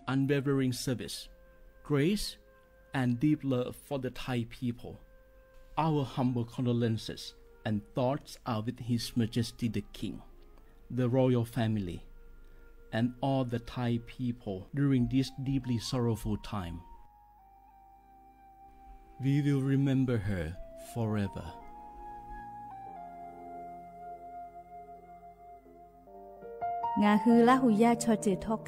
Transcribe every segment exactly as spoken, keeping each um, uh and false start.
unwavering service, grace, and deep love for the Thai people. Our humble condolences and thoughts are with His Majesty the King, the royal family, and all the Thai people during this deeply sorrowful time. We will remember her forever. ငါးဟု လႃးႁူႇယႃႉ ချီႈၸိူဝ်ႉ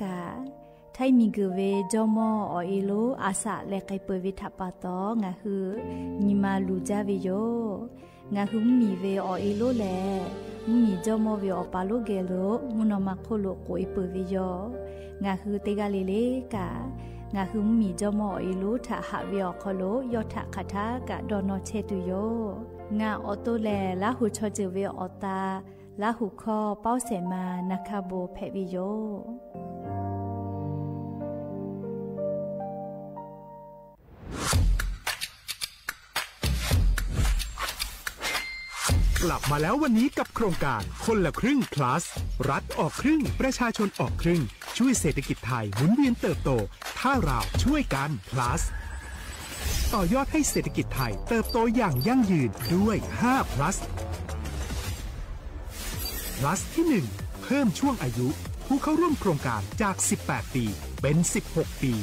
ထေႃးၵႃႇ ထႆးမီႈၵိူဝ်ဝႄႈ ၸေႃးမေႃး ဢေႃႈ ဢေးလူး ဢႃႇသႃႇ လႄႈ ၵႆႉပိူဝ်ႈဝႄႈ ထႃႈပႃႈတေႃႇ ငါးဟု ငိၼ်းမႃးလူၸႃးဝႄႈယဝ်ႉ။ ငါးဟု မီးဝႄႈ ဢေႃႈ ဢေးလူးလႄႈ မီးၸေႃးမေႃးဝႄႈ ဢေႃႈ ပႃႈလူးၵႄႇလူး မုၼ်ဢေႃႈ မၢၵ်ႇၶူဝ်းလူး ၵူဝ်ဢေးပိူဝ်ႈဝႄႈယဝ်ႉ။ ငါးဟု တႄႉၵႃႈလႄႈလႄႈၵႃႈ ငါးဟု မီးၸေႃးမေႃး ဢေႃႈ ဢေးလူး ထႃႈႁၢပ်ႇဝႄႈ ဢေႃႈ ၶေႃးလူး ယွတ်ႈထႃႈၶႃႇထႃႇ ၵႃႈတေႃႇၼေႃႈ ထႅင်ႈတူဝ်ယဝ်ႉ။ ငၢၼ်းဢေႃႇတူဝ်ႇလႄႈ လႃးႁူႇ ချီႈၸိူဝ်ႉဝႄႈ ဢေႃႈ တႃႇ လႃးႁူႇၶေႃး ပဝ်ႇသႅင်မႃး ၼႃႇၶႃႇ ပူဝ်ႇၽႅတ်ႈဝႄႈယဝ်ႉ။ กลับมาแล้ววันนี้กับโครงการคนละครึ่ง plus รัฐออกครึ่ง ประชาชนออกครึ่ง ช่วยเศรษฐกิจไทยหมุนเวียนเติบโต ถ้าเราช่วยกัน plus ต่อยอดให้เศรษฐกิจไทยเติบโตอย่างยั่งยืนด้วย ห้า plus plus ที่ หนึ่ง เพิ่มช่วงอายุผู้เข้าร่วมโครงการจาก สิบแปด ปี เป็น สิบหก ปี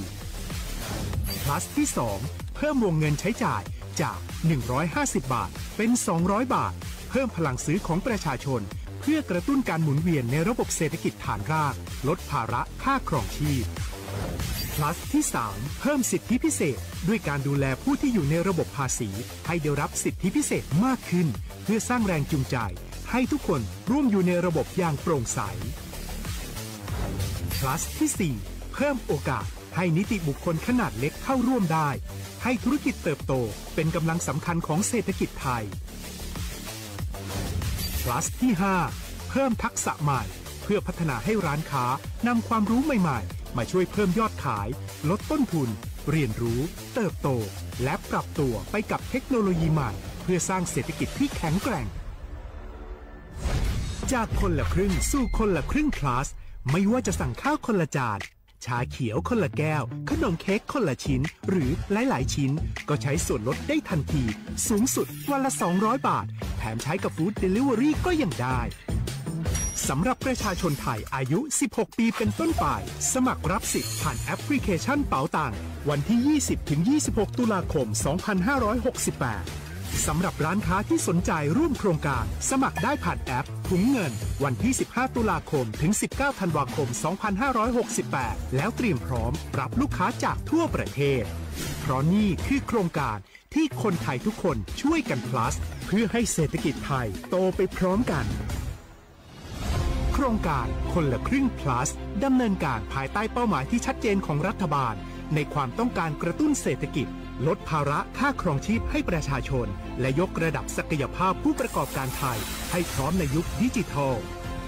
plus ที่ สอง เพิ่มวงเงินใช้จ่ายจาก หนึ่งร้อยห้าสิบ บาท เป็น สองร้อย บาท เพิ่มพลังซื้อของประชาชน เพื่อกระตุ้นการหมุนเวียนในระบบเศรษฐกิจฐานราก ลดภาระค่าครองชีพ plus ที่ สาม เพิ่มสิทธิพิเศษ ด้วยการดูแลผู้ที่อยู่ในระบบภาษี ให้ได้รับสิทธิพิเศษมากขึ้น เพื่อสร้างแรงจูงใจ ให้ทุกคนร่วมอยู่ในระบบอย่างโปร่งใส plus ที่ สี่ เพิ่มโอกาสให้นิติบุคคลขนาดเล็กเข้าร่วมได้ ให้ธุรกิจเติบโตเป็นกำลังสำคัญของเศรษฐกิจไทย plus ที่ ห้า เพิ่มทักษะใหม่ เพื่อพัฒนาให้ร้านค้านำความรู้ใหม่ๆ มาช่วยเพิ่มยอดขาย ลดต้นทุน เรียนรู้ เติบโต และปรับตัวไปกับเทคโนโลยีใหม่ เพื่อสร้างเศรษฐกิจที่แข็งแกร่ง จากคนละครึ่งสู่คนละครึ่ง plus ไม่ว่าจะสั่งข้าวคนละจาน ชาเขียวคนละแก้ว ขนมเค้กคนละชิ้น หรือหลายๆ ชิ้น ก็ใช้ส่วนลดได้ทันที สูงสุดวันละ สองร้อย บาท แถมใช้กับ Food Delivery ก็ยังได้ สำหรับประชาชนไทยอายุ สิบหก ปีเป็นต้นไป สมัครรับสิทธิ์ผ่านแอปพลิเคชันเป๋าตัง วันที่ ยี่สิบ ถึง ยี่สิบหก ตุลาคม สองพันห้าร้อยหกสิบแปด สำหรับร้านค้าที่สนใจร่วมโครงการ สมัครได้ผ่านแอปถุงเงิน วันที่ สิบห้า ตุลาคม ถึง สิบเก้า ธันวาคม สองพันห้าร้อยหกสิบแปด แล้วเตรียมพร้อมรับลูกค้าจากทั่วประเทศ เพราะนี่คือโครงการที่คนไทยทุกคนช่วยกัน plus เพื่อให้เศรษฐกิจไทยโตไปพร้อมกัน โครงการคนละครึ่ง plus ดำเนินการภายใต้เป้าหมายที่ชัดเจนของรัฐบาล ในความต้องการกระตุ้นเศรษฐกิจ ลดภาระค่าครองชีพให้ประชาชน และยกระดับศักยภาพผู้ประกอบการไทยให้พร้อมในยุคดิจิทัล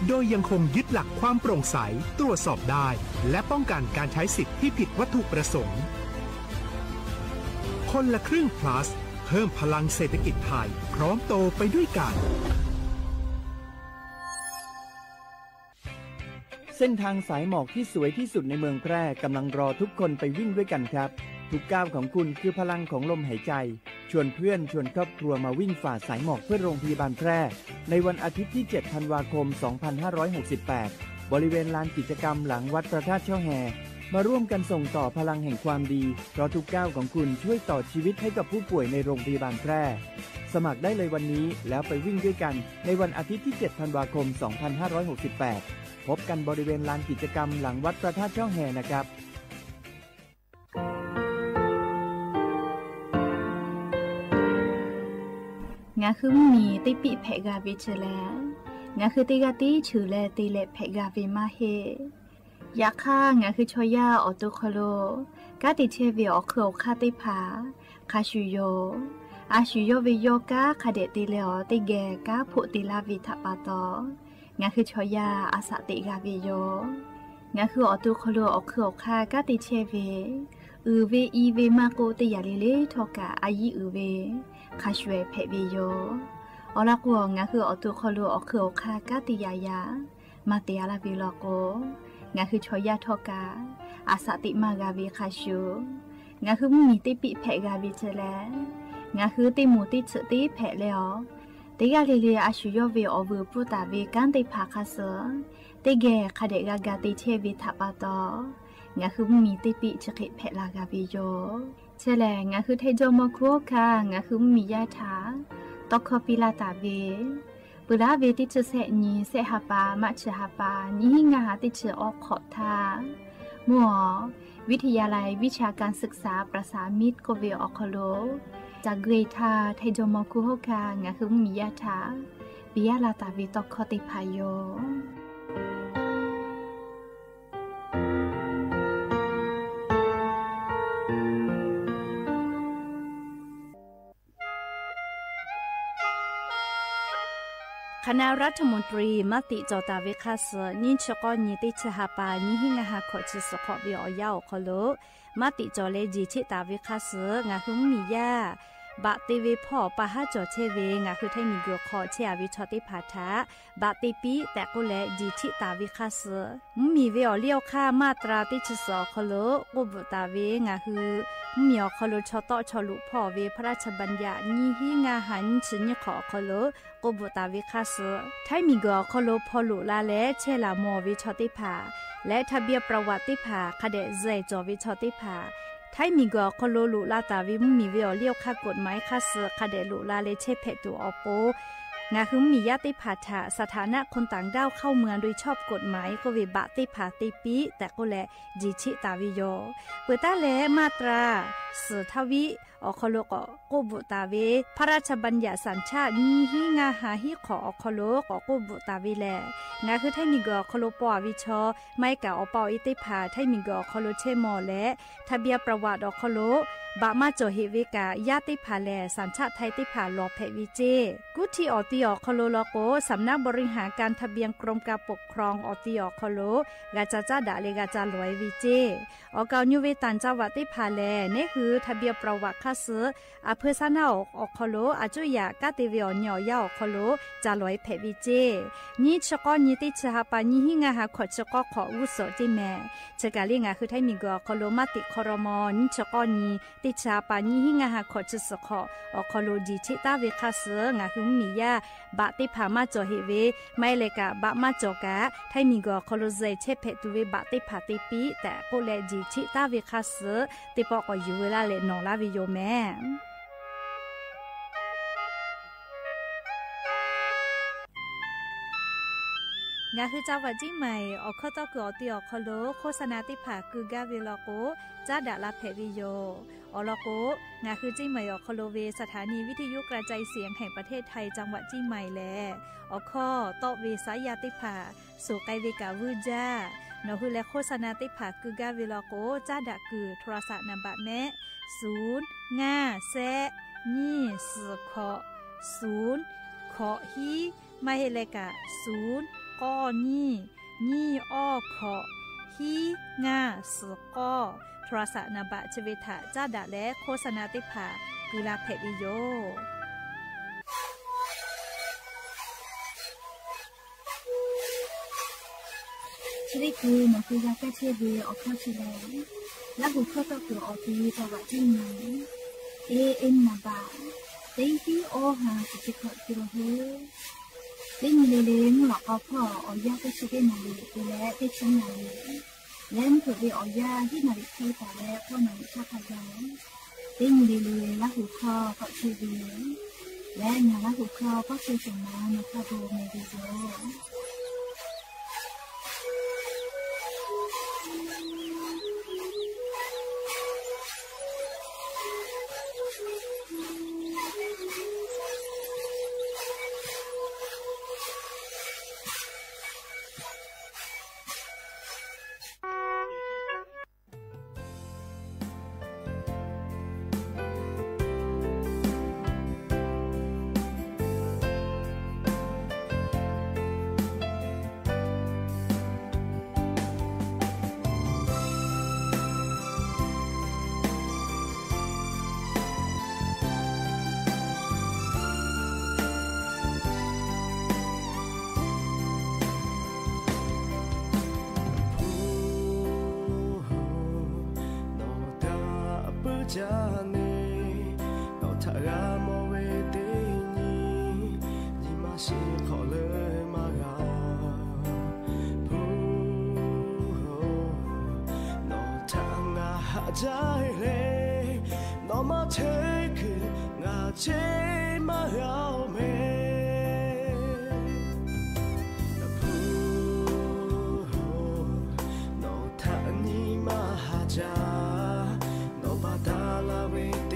โดยยังคงยึดหลักความโปร่งใส ตรวจสอบได้ และป้องกันการใช้สิทธิ์ที่ผิดวัตถุประสงค์ คนละครึ่ง plus เพิ่มพลังเศรษฐกิจไทย พร้อมโตไปด้วยกัน เส้นทางสายหมอกที่สวยที่สุดในเมืองแพร่กำลังรอทุกคนไปวิ่งด้วยกันครับ ทุกก้าวของคุณคือพลังของลมหายใจ ชวนเพื่อนชวนครอบครัวมาวิ่งฝ่าสายหมอกเพื่อโรงพยาบาลแพร่ ในวันอาทิตย์ที่ เจ็ด ธันวาคม สองพันห้าร้อยหกสิบแปด บริเวณลานกิจกรรมหลังวัดพระธาตุช่อแฮ มาร่วมกันส่งต่อพลังแห่งความดี เพราะทุกก้าวของคุณช่วยต่อชีวิตให้กับผู้ป่วยในโรงพยาบาลแพร่ สมัครได้เลยวันนี้แล้วไปวิ่งด้วยกันในวันอาทิตย์ที่ เจ็ด ธันวาคม สองพันห้าร้อยหกสิบแปด พบกันบริเวณลานกิจกรรมหลังวัดพระธาตุช่อแฮนะครับ ငါးဟု မီးတႄႉ ပီႈၽႅတ်ႈဂႃႈဝႄႈ ၸိူဝ်းလႄႈ ငါးဟု တႄႉၵႃႈတႄႉ ၸိူဝ်းလႄႈ တႄႉလႄႈ ၽႅတ်ႈဂႃႈဝႄႈမႃးႁႄႉ ယႃႇၶႃႈ ငါးဟု ၶျေႃႇယႃႉ ဢေႃႇတူဝ်ၶေႃးလူတ်ႉ ၵႃးတေၶျႄႉဝႄႈ ဢေႃႈ ၶိူဝ်းဢေႃႈ ၶႃႈတႄႉၽႃႇ ၶႃႈသူယဝ်ႉ ဢႃႇသူယဝ်ႉဝႄႈ ယဝ်ႉၵႃး ၶႃႈတေတႄႉလႄႈ ဢေႃႈ တႄႉၵႄႈ ၵႃးၽူႈတႄႉလႃႈဝႄႈ ထႃႈပႃႈတေႃႇ ငါးဟု ၶျေႃႇယႃႉ ဢႃႇသႃႇ တႄႉၵႃႈဝႄႈယဝ်ႉ ငါးဟု ဢေႃႇတူဝ်ၶေႃးလူတ်ႉ ဢေႃႈ ၶိူဝ်းဢေႃႈ ၶႃႈ ၵႃးတေၶျႄႉဝႄႈ ဢိုဝ်ဝႄႈ ဢီဝႄႈ မႃးၵေႃႈ တႄႉယႃႇလႄႈလႄႈ ထေႃးၵႃႇ ဢႃႇယီႇ ဢိုဝ်ဝႄႈ ၶႃႈသူၽႅတ်ႈဝႄႈယဝ်ႉ ဢေႃႈ လႄႈၵေႃႈ ငါးဟု ဢေႃႇတူဝ်ၶေႃးလူတ်ႉ ဢေႃႈ ၶိူဝ်းဢေႃႈ ၶႃႈ ၵႃးတေယႃႇယႃႇ မႃးတႄႉယႃႇလႃႈဝႄႈလႄႈၵေႃႈ ငါးဟု ၶျေႃႇယႃႉ ထေႃးၵႃႇ အစးသ့ၣ်မၤဂၤဝေခါဆူ ငါဟုမီၢ်မီၢ်သ့ၣ်ပံၣ်ဖဲးဂၤဝံၤချ့လဲၣ်, ငါဟုသ့ၣ်မူသ့ၣ်ထုးသ့ၣ်ဖဲးလဲၣ်အီၤ, တဂၤလၢ်လၢ်အစူၤယီၢ်ဝဲအီၤဝဲ ပူၣ်တၢ်ဝဲကၣ်သ့ၣ်တဖၣ်ခါဆူ သ့ၣ်ဂဲၤခးဒဲးဂၤဂၤသ့ထဲဝဲထးပာ်တီၢ်, ငါဟုမီၢ်မီၢ်သ့ၣ်ပံၣ်ဆံးဃ့ဖဲးလၢ်ဂၤဝဲယိာ် ချ့လဲၣ်. ငါဟုထဲစီၤမီၤခူ ခါ ငါဟုမီၢ်မီၢ်ယါထး တီခီပံလၢ်တၢ်ဝဲ ပှၤလၢ်ဝဲတဆံဆဲးနံၤ ဆဲးဟးပၢ် မးဆံးဟးပၢ် နံၣ်ဟံးငါးဟါ တဆံအီခွံထး မ့ၢ်အီၤ ဝံထယါလံ ဝံဆၢၣ်ကၣ်သိုၣ်သၣ် ပြၢၣ်သၣ်မိတ်ၣ် ကိးဝဲအီၤခီလိာ် တၢ်ဂ့ၢ်ထး ထဲစီၤမီၤခူ ခါ ငါဟုမီၢ်မီၢ်ယါထး ပယါလၢ်တၢ်ဝဲ တီခီသ့ၣ်တဖၣ်ယိာ် คณะรัฐมนตรี မၤသံၣ်ကၠီၣ်တၢ်ဝဲခါဆူ နံၣ်ဆံဃိးနံၣ် တဆံဟးပၢ် နံၣ်ဟံးငါးဟါ ခွံဆံဃိးဝဲအီၤယါအီၤခီလိာ် မၤသံၣ်ကၠီၣ်လၢ ကၠံၣ်ထံၣ်တၢ်ဝဲခါဆူ ငါဟုမီၢ်မီၢ်ယါ ဘၣ်တ့ဝဲဖီၣ် ပာ်ဟးကၠီၣ်ဆဲဝဲ ငါဟုထဲမံၤဂီၤခီဆဲအဝဲထီၣ်သ့ၣ်တဖၣ်ထး ဘၣ်တ့ပံၣ် တဲာ်ကိးလဲၣ် ကၠံၣ်ထံၣ်တၢ်ဝဲခါဆူ မီၢ်မီၢ်ဝဲအီၤလံအီၤခါ မၤတြၢ်တဆံဆူအီၤခီလိာ် ကိးဘိၣ်တၢ်ဝဲ ငါဟုမီၢ်မီၢ်အီၤခီလိာ် ဆီၣ်တီဆီၣ်လိာ်ဖီၣ်ဝဲ พระราชบัญญัติ နံၣ်ဟံးငါးဟါ နံၣ်ဆံနံၣ်ဃိးအီၤခီလိာ် ကိးဘိၣ်တၢ်ဝဲခါဆူ ထဲမံၤဂီၤအီၤခီလိာ် ဖီၣ်လိာ်လၢ်လၢ ဆဲလၢ်မီၢ်ဝဲထီၣ်သ့ၣ်တဖၣ် လၢ ทะเบียนประวัติ သ့ၣ်တဖၣ် ခးဒဲးစဲၣ်ကၠီၣ်ဝဲထီၣ်သ့ၣ်တဖၣ် ထဲမံၤဂီၤအီၤခီလိာ် လိၣ်လၢ်တၢ်ဝဲ မီၢ်မီၢ်ဝဲအီၤလံအီၤခါ กฎหมาย ခါဆူ ခးဒဲးလိၣ်လၢ်လၢ ဆဲဖဲးတူာ်အီၤပူၤ ငါဟုမီၢ်မီၢ်ယါသ့ၣ်တဖၣ်ထး สถานะคนต่างด้าวเข้าเมืองโดยชอบกฎหมาย ကိးဝဲ ဘၣ်သ့ၣ်တဖၣ်တ့ပံၣ် တဲာ်ကိးလဲၣ် ကၠံၣ်ထံၣ်တၢ်ဝဲယိာ် ပှဲၤတၢ်လၢ မၤတြၢ် သၢထီၣ်ဝံၤ အီၤခီလိာ် ကိးဘိၣ်တၢ်ဝဲ พระราชบัญญัติสัญชาติ နံၣ်ဟံးငါးဟါ ဟံၣ်ဃိးအီၤခီလိာ် ကိးဘိၣ်တၢ်ဝဲလဲၣ် ငါဟုထဲမံၤဂီၤအီၤခီလိာ် ပီၣ်အဝဲဆီ မၤကၣ်အီၤပီၣ်အီၤသ့ၣ်တဖၣ် ထဲမံၤဂီၤအီၤခီလိာ် ဆဲမီၢ်လဲၣ် ทะเบียนประวัติ အီၤခီလိာ် ဘၣ်မၤကၠီၣ်ဟ့ၣ်ဝဲကၣ် ယါသ့ၣ်တဖၣ်လဲၣ် สัญชาติไทย သ့ၣ်တဖၣ် လီၤဖဲးဝဲစ့ၢ် ကူးထံၣ်အီၤသံအီၤခီလိာ်လီၤကိး สำนักบริหารการทะเบียนกรมการปกครอง အီၤသံအီၤခီလိာ် ဂၤစၢ်ကၠၢ်ဒၣ်လၢ ဂၤစၢ်လီၤဝဲစ့ၢ် အီၤကၢ်ညိဝဲ ต่างจังหวัด သ့ၣ်တဖၣ်လဲၣ် နဟ့ၣ် ทะเบียนประวัติ ခါဆူ အဖၢဆၢနၢ်အီၤခီလိာ် အကၠိယၣ် ကၢ်တ့ဝဲအီၤ နံၣ်အီၤယါအီၤခီလိာ် စၢ်လီၤဝဲဖဲးဝဲစ့ၢ် နံၣ်ဆံဃိးနံၣ် တဆံဟးပၢ် နံၣ်ဟံးငါးဟါ ခွံဆံဃိး ခီၣ် ဝူစိးတ့ၢ်မဲာ် ဆၢကၤလံ ငါဟုထဲမံၤဂီၤအီၤခီလိာ် မၤသံၣ်ခီရီမီၤ နံၣ်ဆံဃိးနံၣ် တဆံဟးပၢ် နံၣ်ဟံးငါးဟါ ခွံဆံဃိး အီၤခီလိာ် ကၠံၣ်ထံၣ်တၢ်ဝဲခါဆူ ငါဟုမီၢ်မီၢ်ယါ ဘၣ်သ့ၣ်တဖၣ်မၤကၠီၣ်ဟ့ၣ်ဝဲ မၤလဲၤကၣ် ဘၣ်မၤကၠီၣ်ကၣ် ထဲမံၤဂီၤအီၤခီလိာ် စဲးဆဲးဖဲးတုၤဝဲ ဘၣ်သ့ၣ်တဖၣ်တ့ပံၣ် တဲာ်ကိးလဲၣ် ကၠံၣ်ထံၣ်တၢ်ဝဲခါဆူ သ့ၣ်ပီၣ်ကီၢ်ယူၤဝဲလၢ်လဲၣ် နီၢ်လၢ်ဝဲယိာ်မဲာ် ငါဟု จังหวัดเชียงใหม่ အီၣ်ခီၣ်တီၢ်ကုၢ်အီၤသံအီၤခီလိာ် โฆษณาသ့ၣ်တဖၣ်ကုၢ်ဂၤဝဲလီၤကိး ကၠၢ်ဒၣ်လၢ်ဖဲးဝဲယိာ် အီၤလီၤကိး ငါဟု เชียงใหม่ အီၤခီလိာ်ဝဲ สถานีวิทยุกระจายเสียงแห่งประเทศไทย จังหวัดเชียงใหม่ လဲၣ် အီၣ်ခီၣ်တီၢ်ဝဲစါယၤသ့ၣ်တဖၣ် ဆိၣ်ကဲဝဲကၣ်ဝုၢ်ကၠၢ် နီၢ်ဟုလဲၤ โฆษณาသ့ၣ်တဖၣ်ကုၢ်ဂၤဝဲလီၤကိး ကၠၢ်ဒၣ်ကုၢ် โทรศัพท์นามบัตร မဲာ် ศูนย์ห้าแซะ ยี่สิบเก้า ศูนย์ เก้า ห้า မၤဟဲလဲၣ်ကၣ် ศูนย์ เก้า ยี่ ยี่ เก้า เก้า ห้า ห้า ศูนย์ เก้า โทรศัพท์นามบัตร ဆၢဝဲထၣ် ကၠၢ်ဒၣ်လၢ် โฆษณาသ့ၣ်တဖၣ် ကုၢ်လၢ်ဖဲးဝဲယိာ် ဆၢဝဲကိး နီၢ်ဟုဂၤကၢ်ဆၢဝဲ အီၣ်ခီၣ်ဆၢလဲၣ် လၢ်ဟူၣ်ခီၣ်တီၢ်ကုၢ်အီၤသံ จังหวัดเชียงใหม่ เอเอ็ม นามบัตร เต็งตี้ โอ ห้า สิบเจ็ด กิโลเฮิรตซ์ လၢညါလဲၣ်လဲၣ် မုၢ်လီၤကီဖီၣ် အီၣ်ယၢ်သၢဆံတ့ၢ်နၣ်ရံၣ် တုၤလၢသၢဆံနၣ်ရံၣ် လၢမုၢ်ထီၣ်ဘ့ၣ်အီၣ်ယၢ် ဟံၣ်နၣ်ရံၣ်ခံကပၤလၢ ဃိးနၣ်ရံၣ်ဆၢခါယၤ လၢညါလဲၣ်လဲၣ် လၢ်ဟူၣ်ခီၣ်ကီၢ်ဆၢဝဲ လၢညါလၢ်ဟူၣ်ခီၣ်ကီၢ်ဆၢဆူၣ်မး နီၢ်ခီၣ်ဘိၣ်မဲာ်ဝံၤယိာ် ဒ်န့ၣ် ဒီးထးဂၤမ့ၢ်ဝဲတနံၤ ယမၤရှဲခီၣ်လၢမၤဂၤ ဖု နီၢ်ထး ငါဟးဒ်လဲၣ် နီၢ်မၤထဲခုၣ် ငါဆဲးမၤဂၤအီၤမဲာ် ဖု နီၢ်ထး နံၤမဟါဒ် နီၢ်ဘၣ်တၢ်လၢ်ဝဲတ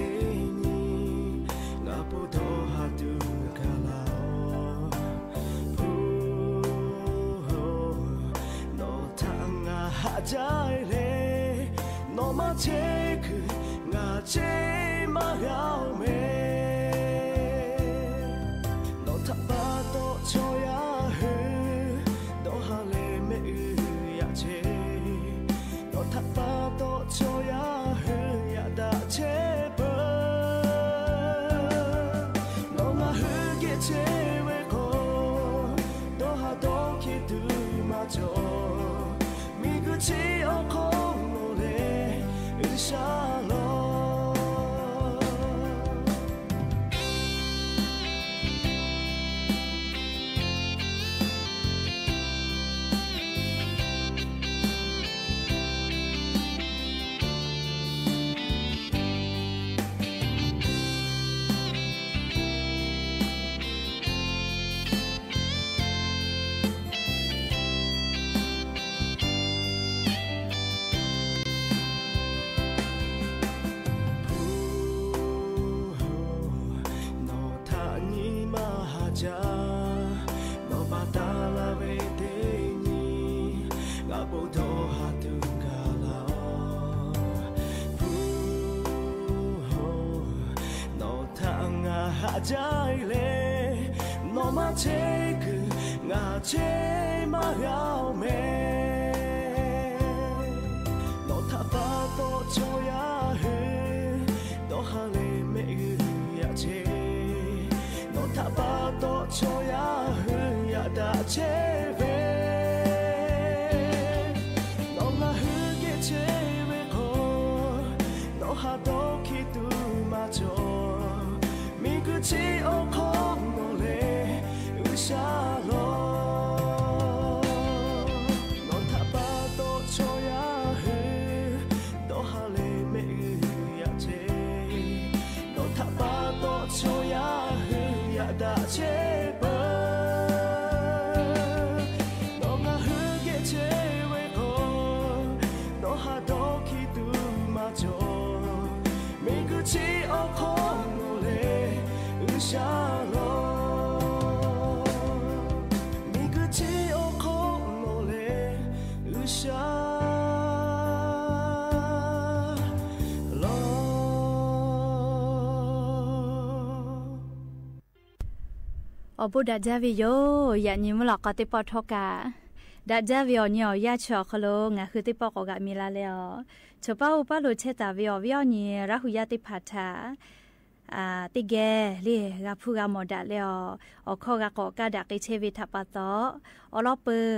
နံၤ ငါပိာ်ဒီးဟးတုၤကလးအီၤ ဖု နီၢ်ထး ငါဟးဒ်လဲၣ် နီၢ်မၤထဲခုၣ် ငါဆဲးမၤဂၤအီၤမဲာ် နီၢ်ထး ပာ်တီၣ်ဆီယၤဟု ဒီးဟးလဲၤမ့ၣ်အုယၤဆဲး နီၢ်ထး ပာ်တီၣ်ဆီယၤဟု ယၤဒၣ်ဆဲးပၢ နီၢ် ငါဟုက့ၤဆဲးဝဲကီၢ် ဒီးဟးဒီးက့ၤတုၤမၤကၠီ မ့ၢ်ဂုာ်ဆဲးအီၤခီနီၢ်လဲၣ် အုၣ်စၢ်လီၤ ဖု နီၢ်ထး နံၤမဟါဒ် နီၢ်ဘၣ်တၢ်လၢ်ဝဲတနံၤ ငါပိာ်ဒီးဟးတုၤကလးအီၤ ဖု နီၢ်ထး ငါဟးဒ်လဲၣ် နီၢ်မၤထဲခုၣ် ငါဆဲးမၤဂၤအီၤမဲာ် နီၢ်ထး ပာ်တီၣ်ဆီယၤဟု ဒီးဟးလဲၤမ့ၣ်အုယၤဆဲး နီၢ်ထး ပာ်တီၣ်ဆီယၤဟု ယၤဒၣ်ဆဲးဝဲ နီၢ် ငါဟုက့ၤဆဲးဝဲကီၢ် ဒီးဟးဒီးက့ၤတုၤမၤကၠီ မ့ၢ်ဂုာ်ဆဲးအီၤခီနီၢ်လဲၣ် အုၣ်စၢ်လီၤ နီၢ်ထး ပာ်တီၣ်ဆီယၤဟု ဒီးဟးလဲၤမ့ၣ်အုယၤဆဲး နီၢ်ထး ပာ်တီၣ်ဆီယၤဟု ယၤဒၣ်ဆဲးပၢ နီၢ် ငါဟုက့ၤဆဲးဝဲကီၢ် ဒီးဟးဒီးက့ၤတုၤမၤကၠီ မ့ၢ်ဂုာ်ဆဲးအီၤခီနီၢ်လဲၣ် အုၣ်စၢ်လီၤ မ့ၢ်ဂုာ်ဆဲးအီၤခီနီၢ်လဲၣ် အုၣ်စၢ်လီၤ အိၣ်ဘူးဒၣ်ဒ်ဝဲယိာ် ယၤနံၤမုၢ်လီၤကီးသ့ၣ်ပီၣ်ထီၣ်ကး ဒၣ်ဒ်ဝဲအီၤနံၤအီၤယၤဆၢအီၤခီလိာ် ငါဟုသ့ၣ်ပီၣ်ကိးဂၤမံၤလၢ်လၢ်အီၤ ဆိပာ်အိၣ်ပာ်လိာ်ဆဲးသးဝဲအီၤ ဝဲအီၤနံၤ ရၢ်ဟူယၢ်သ့ၣ်တဖၣ်ထး အသ့ၣ်ဂဲၤလံ ဂၤဖုဂၤမီၣ်ဒၣ်လဲာ်အီၤ အိၣ်ခီဂၤကိးကးဒၣ်က့ၤဆဲးဝဲထးပာ်သီ အိၣ်လီၤပၢၢ်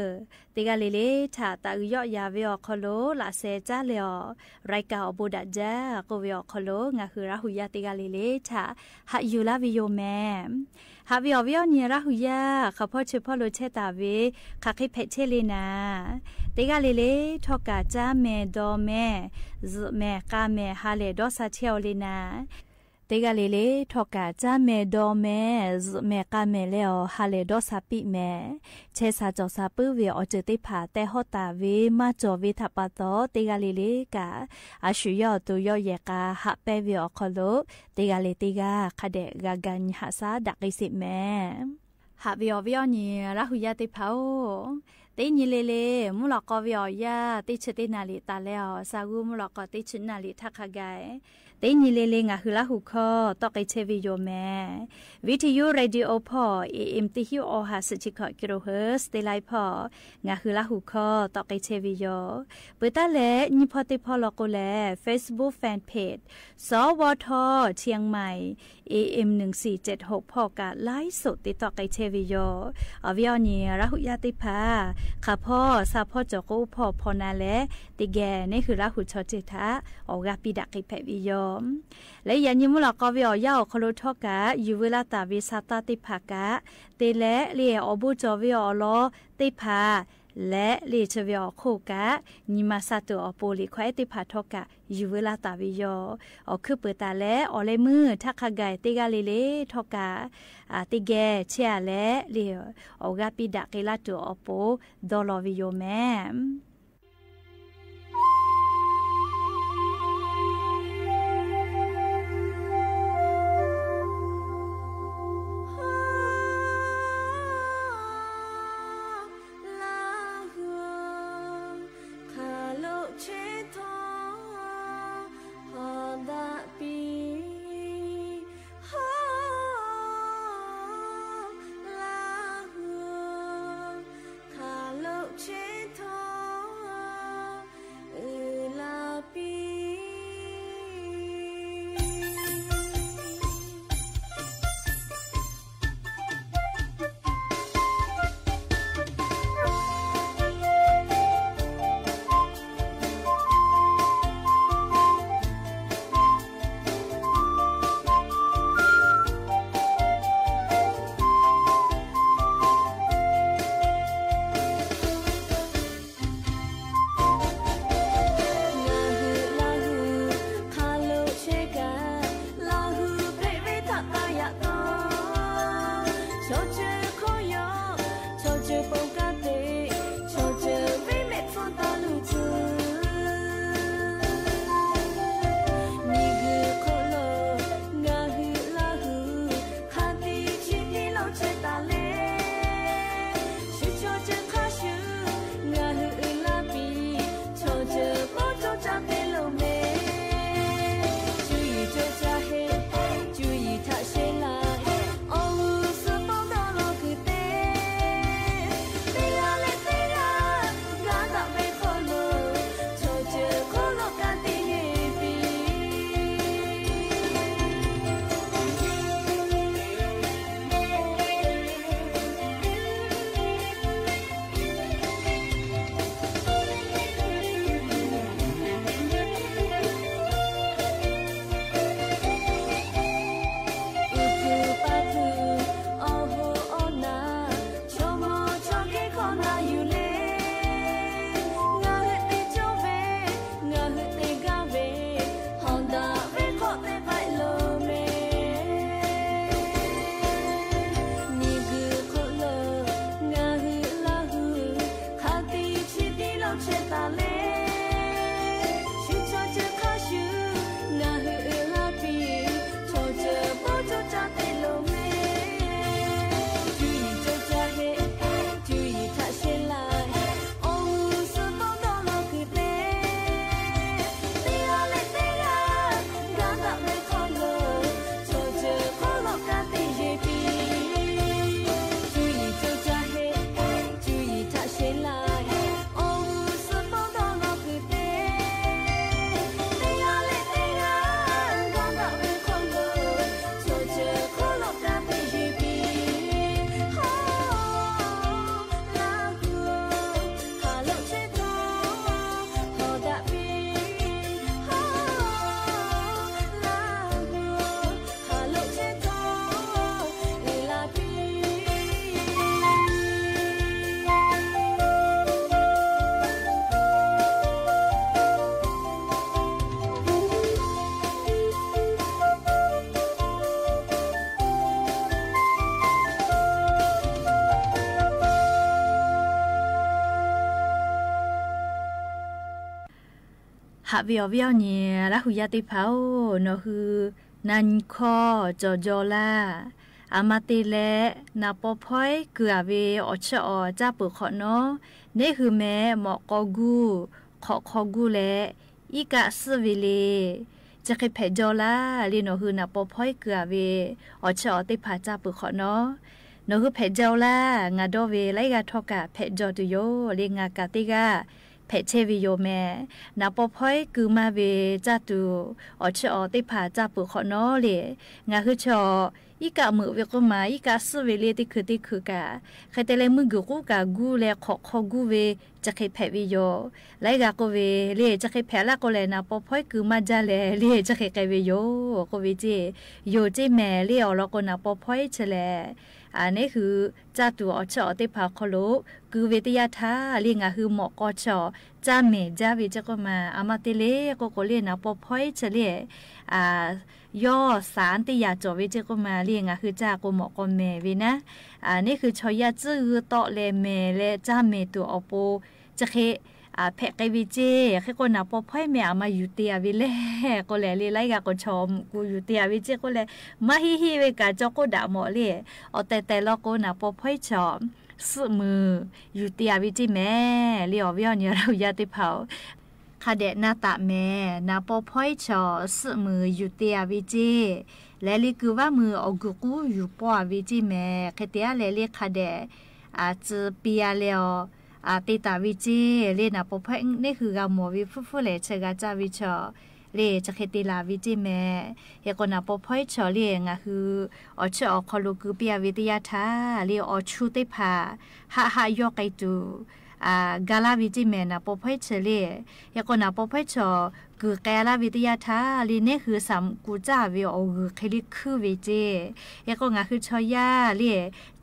သ့ၣ်ဂၤလံၤလံၤ ထးသးအုးယီၣ်ယၤဝဲအီၤခီလိာ် လၢ်စဲးကၠၢ်လဲာ်အီၤ ရၢၢ်ကၢ်အိၣ်ဘူးဒၣ်ဒ် ကိးဝဲအီၤခီလိာ် ငါဟုရၢ်ဟူယၢ်သ့ၣ်ဂၤလံၤလံၤ ထးဟးယူၤလၢ်ဝဲယိာ်မဲာ် ဟးဝဲအီၤဝဲအီၤနံၤရၢ်ဟူယၢ် ခီဖီဆၢဖီလိာ်ဆဲးသးဝဲ ခးဃ့ဖဲးဆဲးလံနၤ သ့ၣ်ဂၤလံၤလံၤ ထီၣ်ကး ကၠၢ်မဲာ် ဒီမဲာ် ၜးမဲာ် ဃးမဲာ် ဟါလဲၣ်ဒီးစးဆဲးအီၤလံနၤ သ့ၣ်ဂၤလံၤလံၤ ထီၣ်ကး ကၠၢ်မဲာ် ဒီမဲာ် ၜးမဲာ် ဃးမဲာ်လၢအီၤ ဟါလဲၣ်ဒီးစးပံးမဲာ် ဆဲးစးစီၤစးပုၢ်ဝဲအီၤ အီၤစၢၤသ့ၣ်တဖၣ်တဲဟီၣ်သးဝဲ မၤစၢၤဝဲထးပာ်သီ သ့ၣ်ဂၤလံၤလံၤကး အဆူၣ်ယီၣ်အသိးယီၣ်ယဲၢ်ကး ဟးပဲဝဲအီၤခီလိာ် သ့ၣ်ဂၤလံၤသ့ၣ်ဂၤ ခးဒဲးဂၤဂၤညါဟးစၢ်ဒၣ်က့ၤစ့းမဲာ် ဟးဝဲအီၤဝဲအီၤနံၤ ရၢ်ဟူယၢ်သ့ၣ်တဖၣ်ဧၢ, သ့ၣ်ညါလံၤလံၤ မုၢ်လီၤကီးဝဲအီၤယၤ သ့ၣ်ဆၢသ့ၣ်နၤလံၤသးလဲအီၤ, စၢ်ဂူၢ်မုၢ်လီၤကီးသ့ၣ်ဆၢနၤလံၤထးခးဂၤ, သ့ၣ်ညါလံၤလံၤ ငါဟုလၢဟူခီ တီၣ်က့ၤဆၢဝံၤယိာ်မဲာ်, ဝံထယုရ့ဒံအိဖီ အ့ဢ့မ် သၢဆံယဲၢ် အီဟး သၢဆံခွံကံရိၣ်ဟၢၣ် သ့ၣ်လၢဖီ, ငါဟုလၢဟူခီ တီၣ်က့ၤဆၢဝံၤယိာ်, ပှၤတၢ်လဲၤ ညံဖီသ့ၣ်ဖီလီၤကိးလဲၣ် Facebook Fan Page စဝထ เชียงใหม่ เอเอ็ม หนึ่งสี่เจ็ดหก ဖီက ไลฟ์สด သ့ၣ်တီၣ်က့ၤဆၢဝံၤယိာ်, အဝဲအီၤနံၤ ရၢ်ဟူယၢ်သ့ၣ်တဖၣ် ခါဖီ စးဖီ ကၠီၣ်ကိပူၤဖီနၤလၢ တကယ်န့ၣ် ဟုးလႃးဟူး ချီၣ်စၢၢ်ထး အီၣ်ဂၤပံဒၣ်ဃ့ဖဲးဝံယီၤ လၢယၤ ညိမူလီၤကီၢ်ဝဲအီၤ ယၤအိၣ်ခီလိာ်ထီၣ်ကး ယုၢ်ဝဲလၢတၢ်ဝံစးတၢ်သ့ၣ်တဖၣ်ကး တ့လၢ လၢအီၣ်ဘူၣ်ကၠီၣ်ဝဲအီၤအလီၢ်သ့ၣ်တဖၣ် လၢလၢဆၢဝဲအီၤခိၣ်ကး နံၤမၤစၢ်တၢ်အီၣ်ပိာ် လံာ်ခွါအဲၣ်သ့ၣ်တဖၣ်ထီၣ်ကး ယုၢ်ဝဲလၢတၢ်ဝံယီၤ အီၣ်ခုးပၢၢ်တၢ်လၢ အီၣ်လဲမုၢ် ထးခါဂၤတ့ဂၤလၢ်လၢ်ထီၣ်ကး တကယ်ဆဲးအါလဲၣ် လၢအီၣ်ဂၤပံဒၣ်ဃ့လၢတၢ်အီၣ်ပိာ် ဒီးလီၤဝံယီၤမဲ လၢ်ဟူ ခးလိာ်ဆဲးထီၣ် ဟီၣ်ဒၣ်ပံၤ ဟီၣ် လၢ်ဟူ ခးလိာ်ဆဲးထီၣ် အုၣ်လၢ်ပံၤ လၢ်ဟူ လၢ်ဟူ ခးလိာ်ဆဲးကး လၢ်ဟူ ဖဲးဝဲထးသးယၤတီၤ ချီၣ်စၢၢ်ခီယီၤ ချီၣ်စၢၢ်ပိာ်ကါသ့ၣ် ချီၣ်စၢၢ်ဝဲမဲာ်ဖိတၢ်လူၢ်ထူ နံၤဂုၢ်ခိၣ်လိာ် နၢ်ဟူ လၢ်ဟူ ခးသံဆံသံလီၤဆဲးတၢ်လဲၣ် ဆူချီၣ်စၢၢ်ခါဆူ နၢ်ဟူ အုၣ်လၢ်ပံၤ ချီၣ်စၢၢ်ပိာ်ကၠီၣ်ကၠၢ်သ့လိာ်မဲာ် ကၠူယံာ်ကၠီၣ်ကၠၢ်ဟဲ ကၠူယံာ်ထးဆဲးလၢ် အီၣ်ဂူာ်စၢဖီဒီးလီၢ်ခုၣ်သ့ သ့ဂၤလၢသ့ဂၤ ဂၤဒၣ်ဝဲခီလိာ် ချီၣ်စၢၢ်ခီလီၤကၢ်သ့ အုၣ်ဖုပာ်ဖု အီၣ်ဟိၣ်အီၣ်နၢ် ဆိမိၣ်ဆိက့ၤခီနၢ်ယူၢ်လ့ နၢ်ဟူသ့ကၠီဝဲ နၢ်ဟူသ့ကၢ်ဝဲ ဟီၣ်ဒၣ်ဝဲခီသ့ပာ်လိာ်မဲာ် နံၤဂုၢ်ခိၣ်လိာ် နၢ်ဟူလၢ်ဟူ ခးသံဆံသံလီၤဆဲးတၢ်လဲၣ် ဆူချီၣ်စၢၢ်ခါဆူ နၢ်ဟူအုၣ်လၢ်ပံၤ ချီၣ်စၢၢ်ပိာ်ကၠီၣ်ကၠၢ်သ့လိာ်မဲာ် ကၠူယံာ်ကၠီၣ်ကၠၢ်ဟဲ ကၠူယံာ်ထးဆဲးလၢ် အီၣ်ဂူာ်စၢဖီဒီးလီၢ်ခုၣ်သ့ သ့ဂၤလၢသ့ဂၤ ဂၤဒၣ်ဝဲခီလိာ် ချီၣ်စၢၢ်ခီလီၤကၢ်သ့ယ့ၢ်ပံၤ ကၠူယံာ်ကၠီၣ်ကၠၢ်ဟဲ ကၠူယံာ်ထးဆဲးလၢ် အီၣ်ဂူာ်စၢဖီဒီးလီၢ်ခုၣ်သ့ သ့ဂၤလၢသ့ဂၤ ဂၤဒၣ်ဝဲခီလိာ် ချီၣ်စၢၢ်ခီလီၤကၢ်သ့ယ့ၢ်ပံၤ ဟီၣ် လၢ်ဟူ ခးလိာ်ဆဲးထီၣ် ဟီၣ်ဒၣ်ပံၤ ဟီၣ် လၢ်ဟူ ခးလိာ်ဆဲးထီၣ် အုၣ်လၢ်ပံၤ ဟးဝ့ၤအီၤဝ့ၤအီၤ ယလၢဟူယၤသ့ၣ်တဖၣ်ဧၢ, နီၢ်ဟု နၤနံၤခီ ကၠီၣ်ကၠီလၢ်, အမၤသ့လဲၣ်, နၢ်ပီၢ်ဖီကုၢ်အဝ့ၤ အီၣ်ဆၢအီၣ် ကၢ်ပၢၢ်ခီၣ်နီၤ, န့ၣ်ဟုမ့ၢ် မီၣ်ကီၢ်ကူၢ် ခီၣ်ခီကူၢ်လဲၣ်, အံကၢ်စုဝ့ၤလ့ၣ်, ကၠၢ်ဃ့ဖဲးကၠီလၢ်, လၢနီၢ်ဟု နၢ်ပီၢ်ဖီကုၢ်အဝ့ၤ အီၣ်ဆၢအီၣ်သ့ၣ်တဖၣ် ကၢ်ပၢၢ်ခီၣ်နီၤ, နီၢ်ဟုဖဲးကၠီလၢ်, ငၤဒီးဝ့ၤ လၢအဂၤထီၣ်ကၢ် ဖဲးကၠီတုၤယိာ်, လၢငၤကၢ်သ့ၣ်ဂၤ ဖဲးဆဲးဝေယိၤမ့ၢ် နၢ်ပီၢ်ဖှီၣ်ကွံာ်မါဝဲ ကၢ်တူာ် အီၣ်ဆၢအီၣ်သ့ၣ်တဖၣ် ကၢ်ပၢၢ်ခီၣ်နီၤလံ. ငါဟုးဆီၣ် အံးကၣ်မုာ်ဝဲကိးမး အံးကၣ်စံၣ်ဝဲလၢတခူးတခူးကၢ် ဃဲတဲလၢမုၢ်ဂုာ်ကူကၢ်ဂူလဲ ခီၣ်ခီဂူဝဲ ကဃ့ဖဲးဝဲယိၤ လၢဂၤကိးဝဲလံ ကဃ့ဖဲးလၢကိးလဲၣ် နၢ်ပီၢ်ဖှီၣ်ကွံာ်မါဒ်လဲၣ်လံ ကဃ့ကဲဝဲယိၤ ကိးဝဲက့ ယိၤက့မ့ၢ်လံ အီၤလီၤကိးနၢ်ပီၢ်ဖှီၣ်ဆၢလဲၣ် အန့ၣ်ဟုး ကၢ်တူာ်အီၣ်ဆၢအီၣ်သ့ၣ်တဖၣ်ခီၣ်လိာ် ကွံာ်ဝဲတယၢ်ထါလံ ငါဟုးမီၣ်ကီၢ်ဆီၣ် ကၢ်မဲာ်ကၢ်ဝဲက့ကိးမး အမၤတ့ၢ်လံ ကိးကိးလံ နၢ်ပီၢ်ဖှီၣ်ဆၢလံ ယီၤသးတ့ၢ်ယၤကၠီၣ်ဝဲက့ကိးမးလံ ငါဟုးကၢ်ကိးမီၣ်ကီၢ်မဲာ်ဝဲနၤ အန့ၣ်ဟုးဆီၣ်ယၢ်စ့ၢ်ဂုၤတီၣ်လဲမဲာ်လဲ ကၢ်မဲာ်တူာ်အီၣ်ပိ ကဃ့ ဖဲးကဲဝဲက့ ဃဲကိးနၢ်ပီၢ်ဖှီၣ်မ့ၢ်အမၤယူၤတ့ၢ်အဝဲလဲၣ် ကိးလဲၣ်လံ လၢဂၤကိးဆီၣ်မုၢ်ကူယူၤတ့ၢ်အဝဲက့ကိးလဲၣ် မၤဟံးဟံးဝဲကၢ်ကၠီကိးဒၣ်မီၣ်လံ အီၤတဲာ်တဲာ်လီၤကိးနၢ်ပီၢ်ဖှီၣ်ဆီၣ် စံၣ်မုာ် ယူၤတ့ၢ်အဝဲက့မ့ၢ်လံ အီၤဝဲအီၤန့ၣ် ရဟူယါသ့ၣ်တဖၣ် ခါဒဲးနၢ်သးမ့ၢ် နၢ်ပီၢ်ဖှီၣ်ဆီၣ် စံၣ်မုာ်ယူၤတ့ၢ်အဝဲက့ လဲၤလံကုာ်ဝါမုာ် အီၣ်ဂုာ်ကူယူၤပီၢ်အဝဲက့မ့ၢ် ဃဲတဲအါလဲၣ်လံ ခါဒဲး အစံၣ်ပံယါလဲၣ်အီၤ အတ့တၢ်ဝဲက့ လံနၢ်ပီၢ်ဖှီၣ်န့ၣ်ဟုးဂၤမီၣ်ဝဲဖုၣ်ဖုၣ်လဲၣ် ဆၢဂၤကၢ်ဝဲဆီၣ် လံ ကဃ့တ့ၢ်လၢ်ဝဲက့မ့ၢ် ဟဲကိးနၢ်ပီၢ်ဖှီၣ်ဆီၣ်လံ ငါဟုး အီၣ်ဆၢအီၣ်ခီၣ်လိာ်ကွံာ်ပံယါဝဲတယၢ်ထါလံ အီၣ်ဆူၣ်သ့ၣ်တဖၣ် ဟးဟးယီၤကဲတူာ် အဂၤလၢ်ဝဲက့မ့ၢ် နၢ်ပီၢ်ဖှီၣ်ဆၢလံ ဟဲကိးနၢ်ပီၢ်ဖှီၣ်ဆီၣ် ကွံာ်ကဲလၢ်ဝဲတယၢ်ထါလံ န့ၣ်ဟုးဆၣ်မုၢ်ကူကၢ်ဝဲအီၣ်ဂုာ်ဃ့လံခုဝဲက့ ဟဲကိးငါဟုးဆီၣ်ယၢ်လံ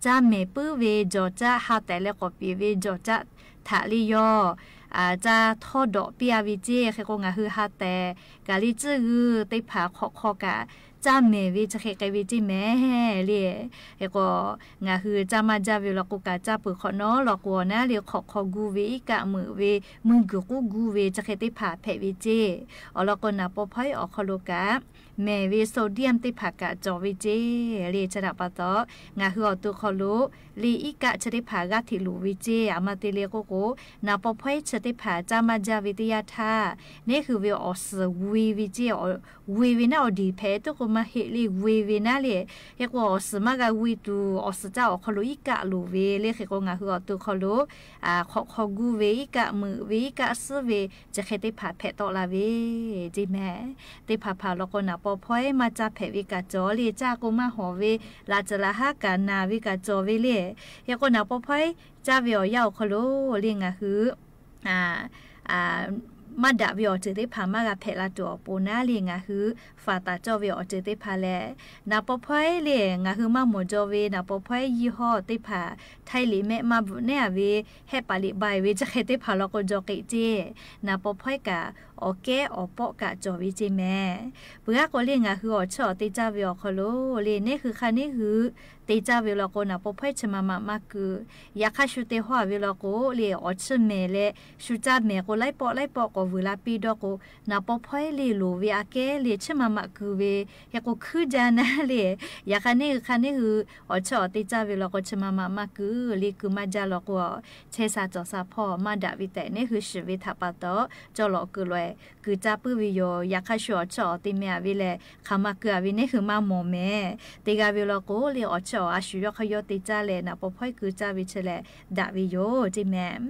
ကၢ်မဲာ်ပုၢ်ဝဲ ကၠီၣ်ကၢ် ဟးတဲာ်လၢကိးပံာ်ဝဲ ကၠီၣ်ကၢ် ထးလံယီၤ အကၢ်ထီၣ်ဒီးပံယါဝဲက့ ဃဲကိးငါဟုးဟးတဲာ် ကၢ်လံစံၣ်ဂုၤသ့ၣ်တဖၣ်ခီၣ်ခီကၢ် ကၢ်မဲာ်ဝဲ ကဃ့ကဲဝဲက့မ့ၢ်လံ ဟဲကိး ငါဟုးကၢ်မၤကၢ်ဝဲလီၤကိးကၢ် ကၢ်ပၢၢ်ခီၣ်နီၤလီၤကိးအီၤနၤလံ ခီၣ်ခီဂူဝဲ အံးကၣ်မုာ်ဝဲ မုၢ်ဂုာ်ကူဂူဝဲ ကဃ့သ့ၣ်တဖၣ်ဖဲးဝဲက့ အီၤလီၤကိးနၢ်ပီၢ်ဖှီၣ်အီၣ်ခီၣ်လိာ်ကၢ် မဲာ်ဝဲ sodium သ့ၣ်တဖၣ်ကၢ်ကၠီၣ်ဝဲက့ လံ ဆၢဒၣ်ပာ်တီၢ် ငါဟုးအီၣ်တုၤခီၣ်လိာ် လံအံးကၣ်ဆၢသ့ၣ်တဖၣ်ဂၤထံၣ်လိာ်ဝဲက့ အမၤတ့ၢ်လံ ကိးကိး နၢ်ပီၢ်ဖှီၣ်ဆၢသ့ၣ်တဖၣ် ကၢ်မၤကၢ်ဝဲတယၢ်ထါ န့ၣ်ဟုးဝဲအီၣ်စံၣ်ဝ့ၤဝဲက့ ဝ့ၤဝဲနၤ အီၣ်ဒံးဖဲတုၤကိးမၤဟ့ၣ်လံ ဝ့ၤဝဲနၤလံ ဟဲကိးအီၣ်စံၣ်မၤဂၤဝ့ၤတုၤ အီၣ်စံၣ်ကၢ်အီၣ်ခီၣ်လိာ်အံးကၣ်လိာ်ဝဲ လံဃ့ကိးငါဟုးအီၣ်တုၤခီၣ်လိာ် အခီၣ်ခီဂူဝဲ အံးကၣ်မုာ်ဝဲ အံးကၣ်စံၣ်ဝဲ ကဃ့သ့ၣ်တဖၣ်ဖဲးတီၣ်လၢ်ဝဲ က့မ့ၢ် သ့ၣ်တဖၣ်ဖးလီၤကိးနၢ်ပီၢ်ဖှီၣ်မၤကၢ်ဖဲးဝဲကၢ်ကၠီၣ်လံ ကၢ်ကိးမၤဟီၣ်ဝဲ လၢ်စၢၤလၢ်ဟါကၢ်နၢ်ဝဲကၢ်ကၠီၣ်ဝဲလံ ဟဲကိးနၢ်ပီၢ်ဖှီၣ် ကၢ်ဝဲအီၤယၢ်အီၣ်ခီၣ်လိာ်လံ ငါဟုး အ အ မၤဒၣ်ဝဲအီၤတၢ်သ့ၣ်တဖၣ် မၤဂၤဖဲးလၢ်တုၤအီၤပိၤနၤလံ ငါဟုးဖးတၢ်ကၠီၣ်ဝဲအီၤတၢ်သ့ၣ်တဖၣ်လဲၣ် နၢ်ပီၢ်ဖှီၣ်လံ ငါဟုးမၤမီၣ်ကၠီၣ်ဝဲ နၢ်ပီၢ်ဖှီၣ်ယံာ်ဟီၣ်သ့ၣ်တဖၣ် ထဲလံမဲးမၤဘူးနဲၣ်အဝဲ ဟဲပာ်လံဘၣ်ဝဲ ကဃ့သ့ၣ်တဖၣ်လီၤကိးကၠီၣ်က့က့ နၢ်ပီၢ်ဖှီၣ်ကၢ် အီၣ်ကဲအီၣ်ပီးကၢ်ကၠီၣ်ဝဲက့မ့ၢ် ပှၤကိးလံ ငါဟုးအီၣ်ဆၢအီၣ်သ့ၣ်ကၢ်ဝဲအီၤခီၣ်လိာ်လံ န့ၣ်ဟုးဃါန့ၣ်ဟုး သ့ၣ်ကၢ်ဝဲလီၤကိး နၢ်ပီၢ်ဖှီၣ်ဆၢမၤမးမၤကုာ် ယၤခါဆူသ့ၣ်ဟီၣ်ဝဲလီၤကိးလံ အီၣ်ဆၢမဲာ်လဲၣ် ဆူကၢ်မဲာ်ကိးလၢပီးလၢပီးကိးဝုၤလၢပံဒီးကိး နၢ်ပီၢ်ဖှီၣ်လံလိာ်ဝဲအကဲလံ ဆၢမၤမးကုာ်ဝဲ ဟဲကိးခုကၢ်နၤလံ ယၤခါန့ၣ်ဟုးဃါန့ၣ်ဟုး အီၣ်ဆၢအီၣ်သ့ၣ်ကၢ်ဝဲလီၤကိး ဆၢမၤမးမၤကုာ်လံ ကုာ်မၤကၢ်လီၤကိး ဆဲးစၢ်ကၠီၣ်စၢ်ဖီၣ် မၤဒၣ်ဝဲတၢ်န့ၣ်ဟုး စံၣ်ဝဲထးပာ်တီၢ် ကၠီၣ်လီၤကုာ်လွဲၢ် ကုာ်ကၢ်ပုၢ်ဝဲယိၤ ယၤခါဆူအီၣ်ဆၢအီၣ်သ့ၣ်မ့ၢ်အဝဲလဲၣ် ခးမၤကုာ်အဝဲန့ၣ်ဟုးမၤမီၣ်မ့ၢ် သ့ၣ်ကၢ်ဝဲလီၤကိးလံ အီၣ်ဆၢအီၣ် အါဆူၣ်ယီၣ်ခီယီၣ်သ့ၣ်ကၢ်လဲၣ် နၢ်ပီၢ်ဖှီၣ်ကုာ်ကၢ်ဝဲဆၢလဲၣ် ဒၣ်ဝဲယိၤက့မ့ၢ်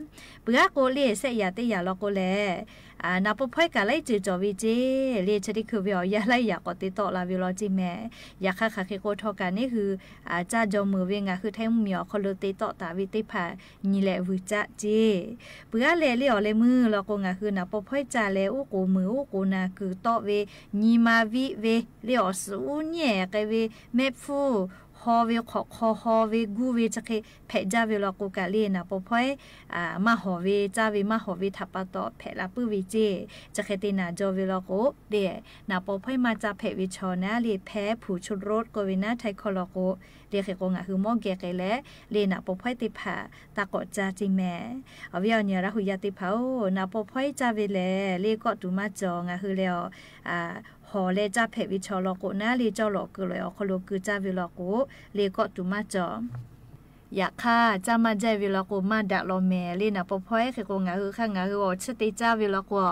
ပှၤကိးလံ စဲးယၤသ့ၣ်ယၤလီၤကိးလဲၣ် နၢ်ပီၢ်ဖှီၣ်ကၢ်လၢစၢၤကၠီၣ်ဝဲက့ လံ ဆၢသ့ၣ်ခုးဝဲအီၤ ယၤလၢယၤကိးသ့ၣ်တီၣ်လၢ်ဝဲလီၤက့မ့ၢ် ယၤခါဃၣ်ဃ့ကိးထီၣ်ကၢ်န့ၣ်ဟုး အကၢ်ကၠီၣ်မုာ်ဝဲ ငါဟုးထဲမုၢ်မံၤအီၣ်ခီၣ်လိာ်သ့ၣ်တီၣ်တၢ်ဝဲသ့ၣ်တဖၣ် နံၤလဲၣ်ဝုၤကၢ်က့ ပှၤလဲၤလံအီၤလၢမုၢ်လီၤကိး ငါဟုးနၢ်ပီၢ်ဖှီၣ်ကၢ်လဲၣ် အူၣ်ကိၢ်မုာ်အူၣ်ကိၢ်နၢ်ကုာ်တီၣ်ဝဲ နံၤမၤဝံၤဝဲ လံအီၣ်စံၣ်အူညဲၣ်ကဲဝဲ မဲးဖူ ဟီၣ်ဝဲ ခီၣ်ခီဟီၣ်ဝဲဂူဝဲ ကဃ့ဖဲးကၢ်ဝဲလီၤကိးကၢ်လံ နၢ်ပီၢ်ဖှီၣ် မၤဟီၣ်ဝဲ ကၢ်ဝဲမၤဟီၣ်ဝဲထးပာ်တီၢ် ဖဲးလၢပုၢ်ဝဲက့ ကဃ့သ့ၣ်နၢ်ကၠီၣ်ဝဲလီၤကိးလံ နၢ်ပီၢ်ဖှီၣ်မၤကၢ်ဖဲးဝဲဆီၣ်နၤလံ ဖဲး ผงชูรส ကိးဝဲနၤ ထဲခီၣ်လီၤကိး လံဃ့ကိး ငါဟုးမီၣ်ကဲက့လဲၣ် လံနၢ်ပီၢ်ဖှီၣ်သ့ၣ်တဖၣ် တၢ်ကိးကၢ်က့မ့ၢ် အဝဲအီၤန့ၣ် ရဟူးယၤသ့ၣ်တဖၣ်ဧၢ နၢ်ပီၢ်ဖှီၣ်ကၢ်ဝဲလဲၣ် လံကိးတူာ်မၤကၠီၣ် ငါဟုးလဲၤအီၤ ဟီၣ်လဲၤကၢ်ဖဲးဝဲဆီၣ်လီၤကိးနၤလံ ကၠီၣ်လီၤကုာ်လွဲၢ်အီၣ်ခီၣ်လိာ်ကုာ်ကၢ်ဝဲလီၤကိး လံကိးတူာ်မၤကၠီၣ် ယၤခါကၢ်မၤကၢ်ဝဲလီၤကိး မၤဒၣ်လီၤမ့ၢ် လံနၢ်ပီၢ်ဖှီၣ်ဃ့ကိး ငါဟုးဃါ ငါဟုးအီၣ်ဆၢသ့ၣ်ကၢ်ဝဲလီၤကိး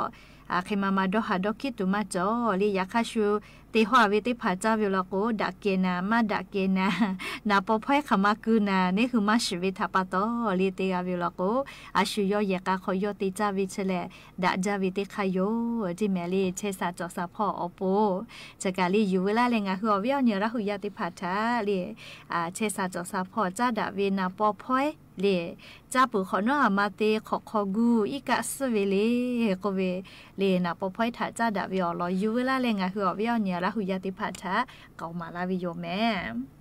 အဃိမးမၤဒီဟးဒီးကံၢ်တုၤမးကီးလံ ယၤခါဆူ တ့ဟီၣ်ဝဲသ့ၣ်တဖၣ် ကၢ်ဝဲလီၤကိး ဒၣ်ကဲနၤ မၤဒၣ်ကဲနၤ နၢ်ပီၢ်ဖီဟဲခးမၤကုၢ်နၤန့ၣ် ဟုမၤစၢၤဝဲတၢ်ပာ်တီလံ တ့ဂၤဝဲလီၤကိး အဆူယီၢ်ယဲၢ်ကါခီယီၢ်တ့ကၢ်ဝဲဆဲးလဲၣ် ဒၣ်ကၢ်ဝဲသ့ၣ်ခါယိာ် ဒ်မ့ၢ်လံ ထဲစးစီၤစးဖီၣ်အီၤပူၤ စကၤလံ ယူၤဝဲလၢ်လၢ ငါဟုၣ်အီၤဝဲအီၤ နံၣ်အရၣ်ဟူးယါသ့ၣ်တဖၣ်ထၢလံ ထဲစးစီၤစးဖီၣ် ကၢ်ဒၣ်ဝဲနၢ်ပီၢ်ဖီလံ ကၢ်ပူၤဃီနီၢ်အမါသ့ ခီၣ်ခီဂူ အံၣ်ကၣ်စၢ်ဝဲလံ ကိးဝဲလံ နၢ်ပီၢ်ဖီထးကၢ်ဒၣ်ဝဲအီၤလီၤ ယူၤဝဲလၢ်လၢ ငါဟုၣ်အီၤဝဲအီၤ နံၣ်အရၣ်ဟူးယါသ့ၣ်တဖၣ်ထၢ ကမၤလၢ်ဝဲယိာ်မး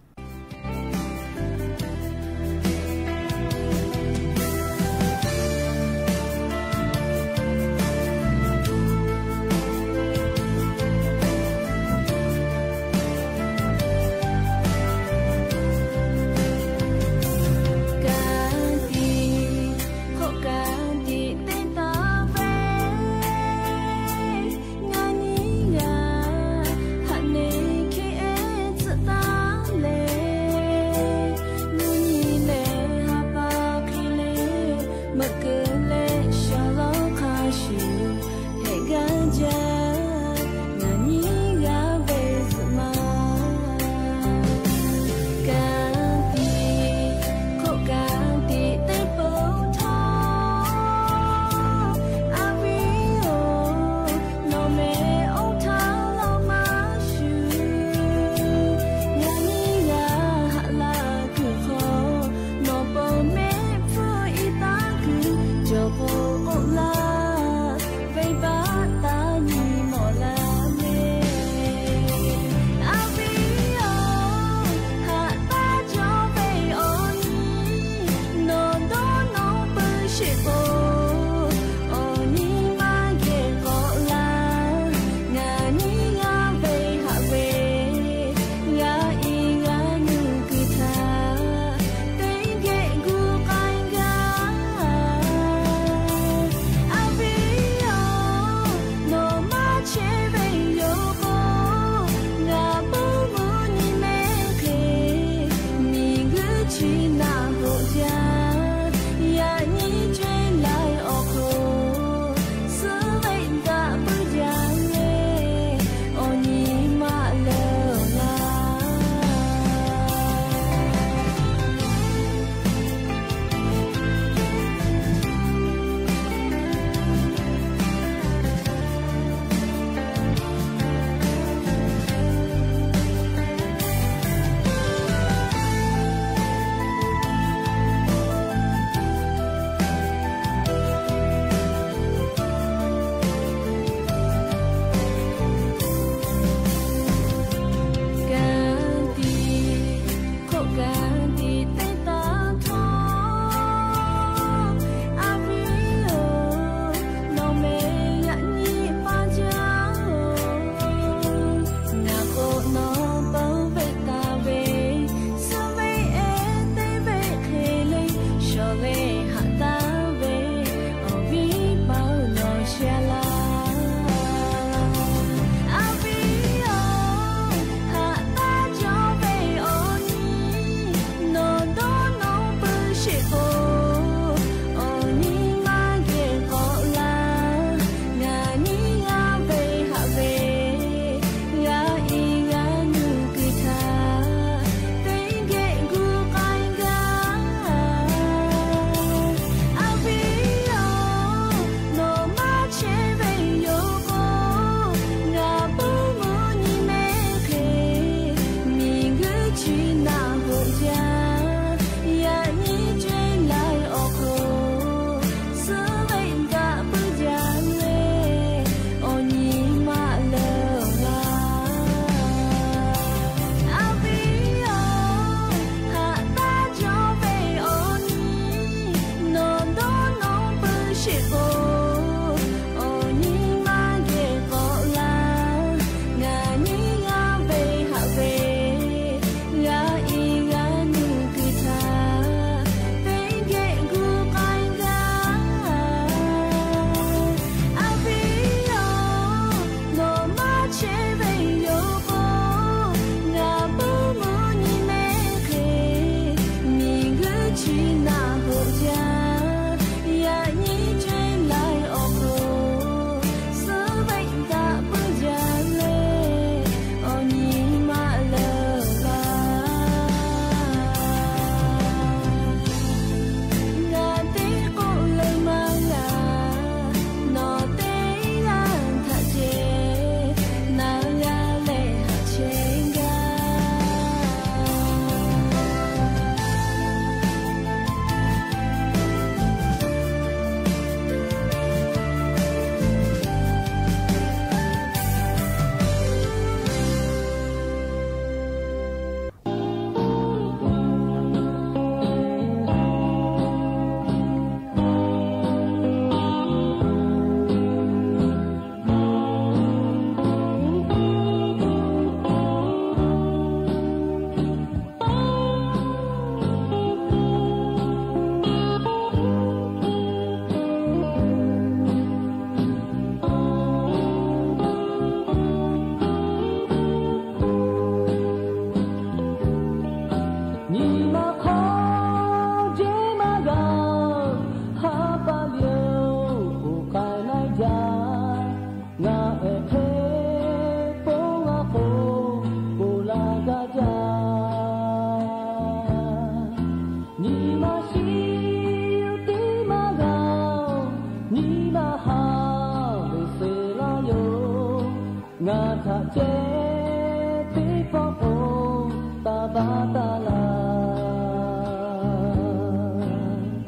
ထပ်ဆဲး သ့ၣ်ပီၣ်အိၣ် တၢ်ဘၣ်တၢ်လၢ်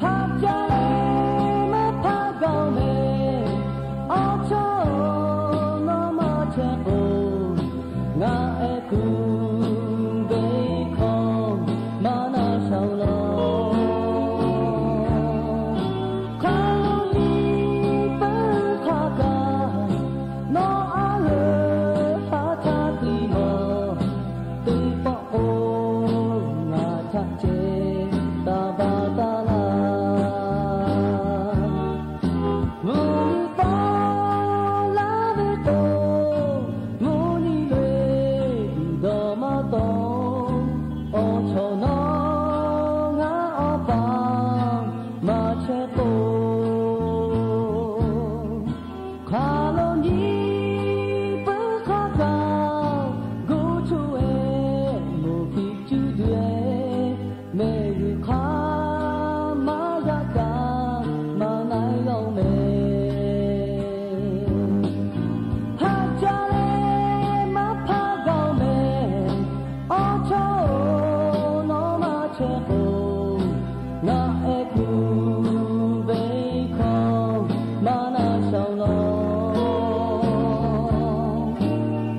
ဟးကၢလဲ မၤဖးဂီၤမဲာ် အိၣ်ဆိးနီၢ်မၤဆဲးကိး ငါအဲၣ်သူ ဘဲခီ မၤနၤဆှီလီၤ ခီလီၤနံၤပၢၢ်ခါကါ နီၢ်အါလၢ ဟါထါတံၤမီၤ သ့ၣ်ပီၣ်အိၣ် ငါထပ်ဆဲး တၢ်ဘၣ်တၢ်လၢ် မုၢ်နံၤပီၢ်လါဝ့ၤတိၢ် မုၢ်နံၤလွဲၤ ဒုၣ်ဒီးမါတီၤ အိၣ်ဆိးနီၢ် ငါအီၣ်ပာ် မၤဆဲးကိး ခီလီၤနံၤပၢၢ်ခါကါ ဂုာ်ထူဝဲ မိၢ်ဖံးစုဒွဲ မ့ၢ်ဂုၢ်ခါ မၤယၤကါ မၤနၤဂီၤမဲာ် ဟးကၢလဲ မၤဖးဂီၤမဲာ် အိၣ်ဆိးနီၢ်မၤဆဲးကိး ငါအဲၣ်သူ ဘဲခီ မၤနၤဆှီလီၤ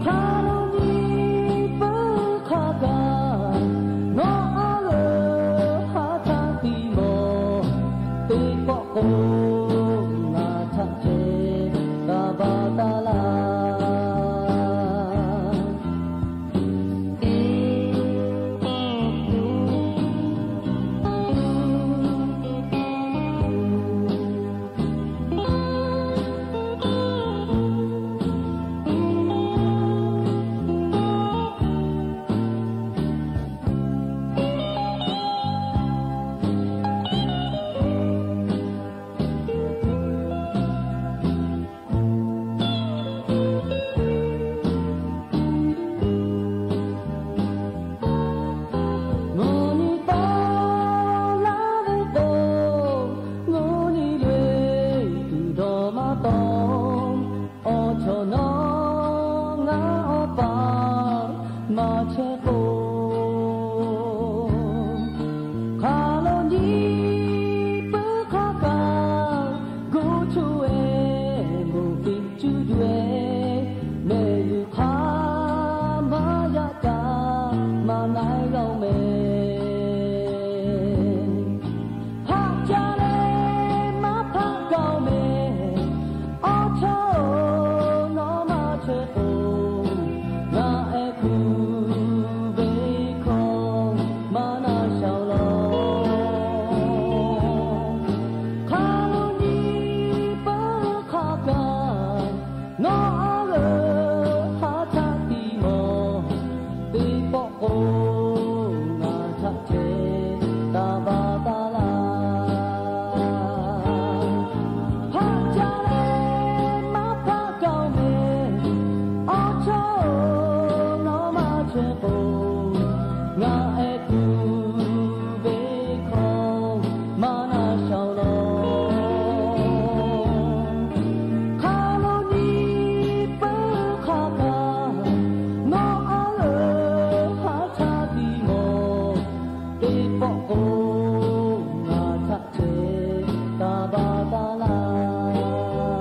ခီလီၤနံၤပၢၢ်ခါကါ နီၢ်အါလၢ ဟါထါတံၤမီၤ သ့ၣ်ပီၣ်အိၣ် ငါထပ်ဆဲး တၢ်ဘၣ်တၢ်လၢ် မုၢ်နံၤပီၢ်လါဝ့ၤတိၢ် မုၢ်နံၤလွဲၤ ဒုၣ်ဒီးမါတီၤ အိၣ်ဆိးနီၢ် ငါအီၣ်ပာ် မၤဆဲးကိး ခီလီၤနံၤပၢၢ်ခါကါ ဂုာ်ထူဝဲ မိၢ်ဖံးစုဒွဲ မ့ၢ်ဂုၢ်ခါ မၤယၤကါ မၤနၤဂီၤမဲာ် ဟးကၢလဲ မၤဖးဂီၤမဲာ် အိၣ်ဆိးနီၢ်မၤဆဲးကိး ငါအဲၣ်သူ ဘဲခီ မၤနၤဆှီလီၤ ခီလီၤနံၤပၢၢ်ခါကါ နီၢ်အါလၢ ဟါထါတံၤမီၤ သ့ၣ်ပီၣ်အိၣ် ငါထပ်ဆဲး တၢ်ဘၣ်တၢ်လၢ် ဟးကၢလဲ မၤဖးဂီၤမဲာ် အိၣ်ဆိးနီၢ်မၤဆဲးကိး ငါအဲၣ်သူ ဘဲခီ မၤနၤဆှီလီၤ ခီလီၤနံၤပၢၢ်ခါကါ နီၢ်အါလၢ ဟါထါတံၤမီၤ သ့ၣ်ပီၣ်အိၣ် ငါထပ်ဆဲး တၢ်ဘၣ်တၢ်လၢ်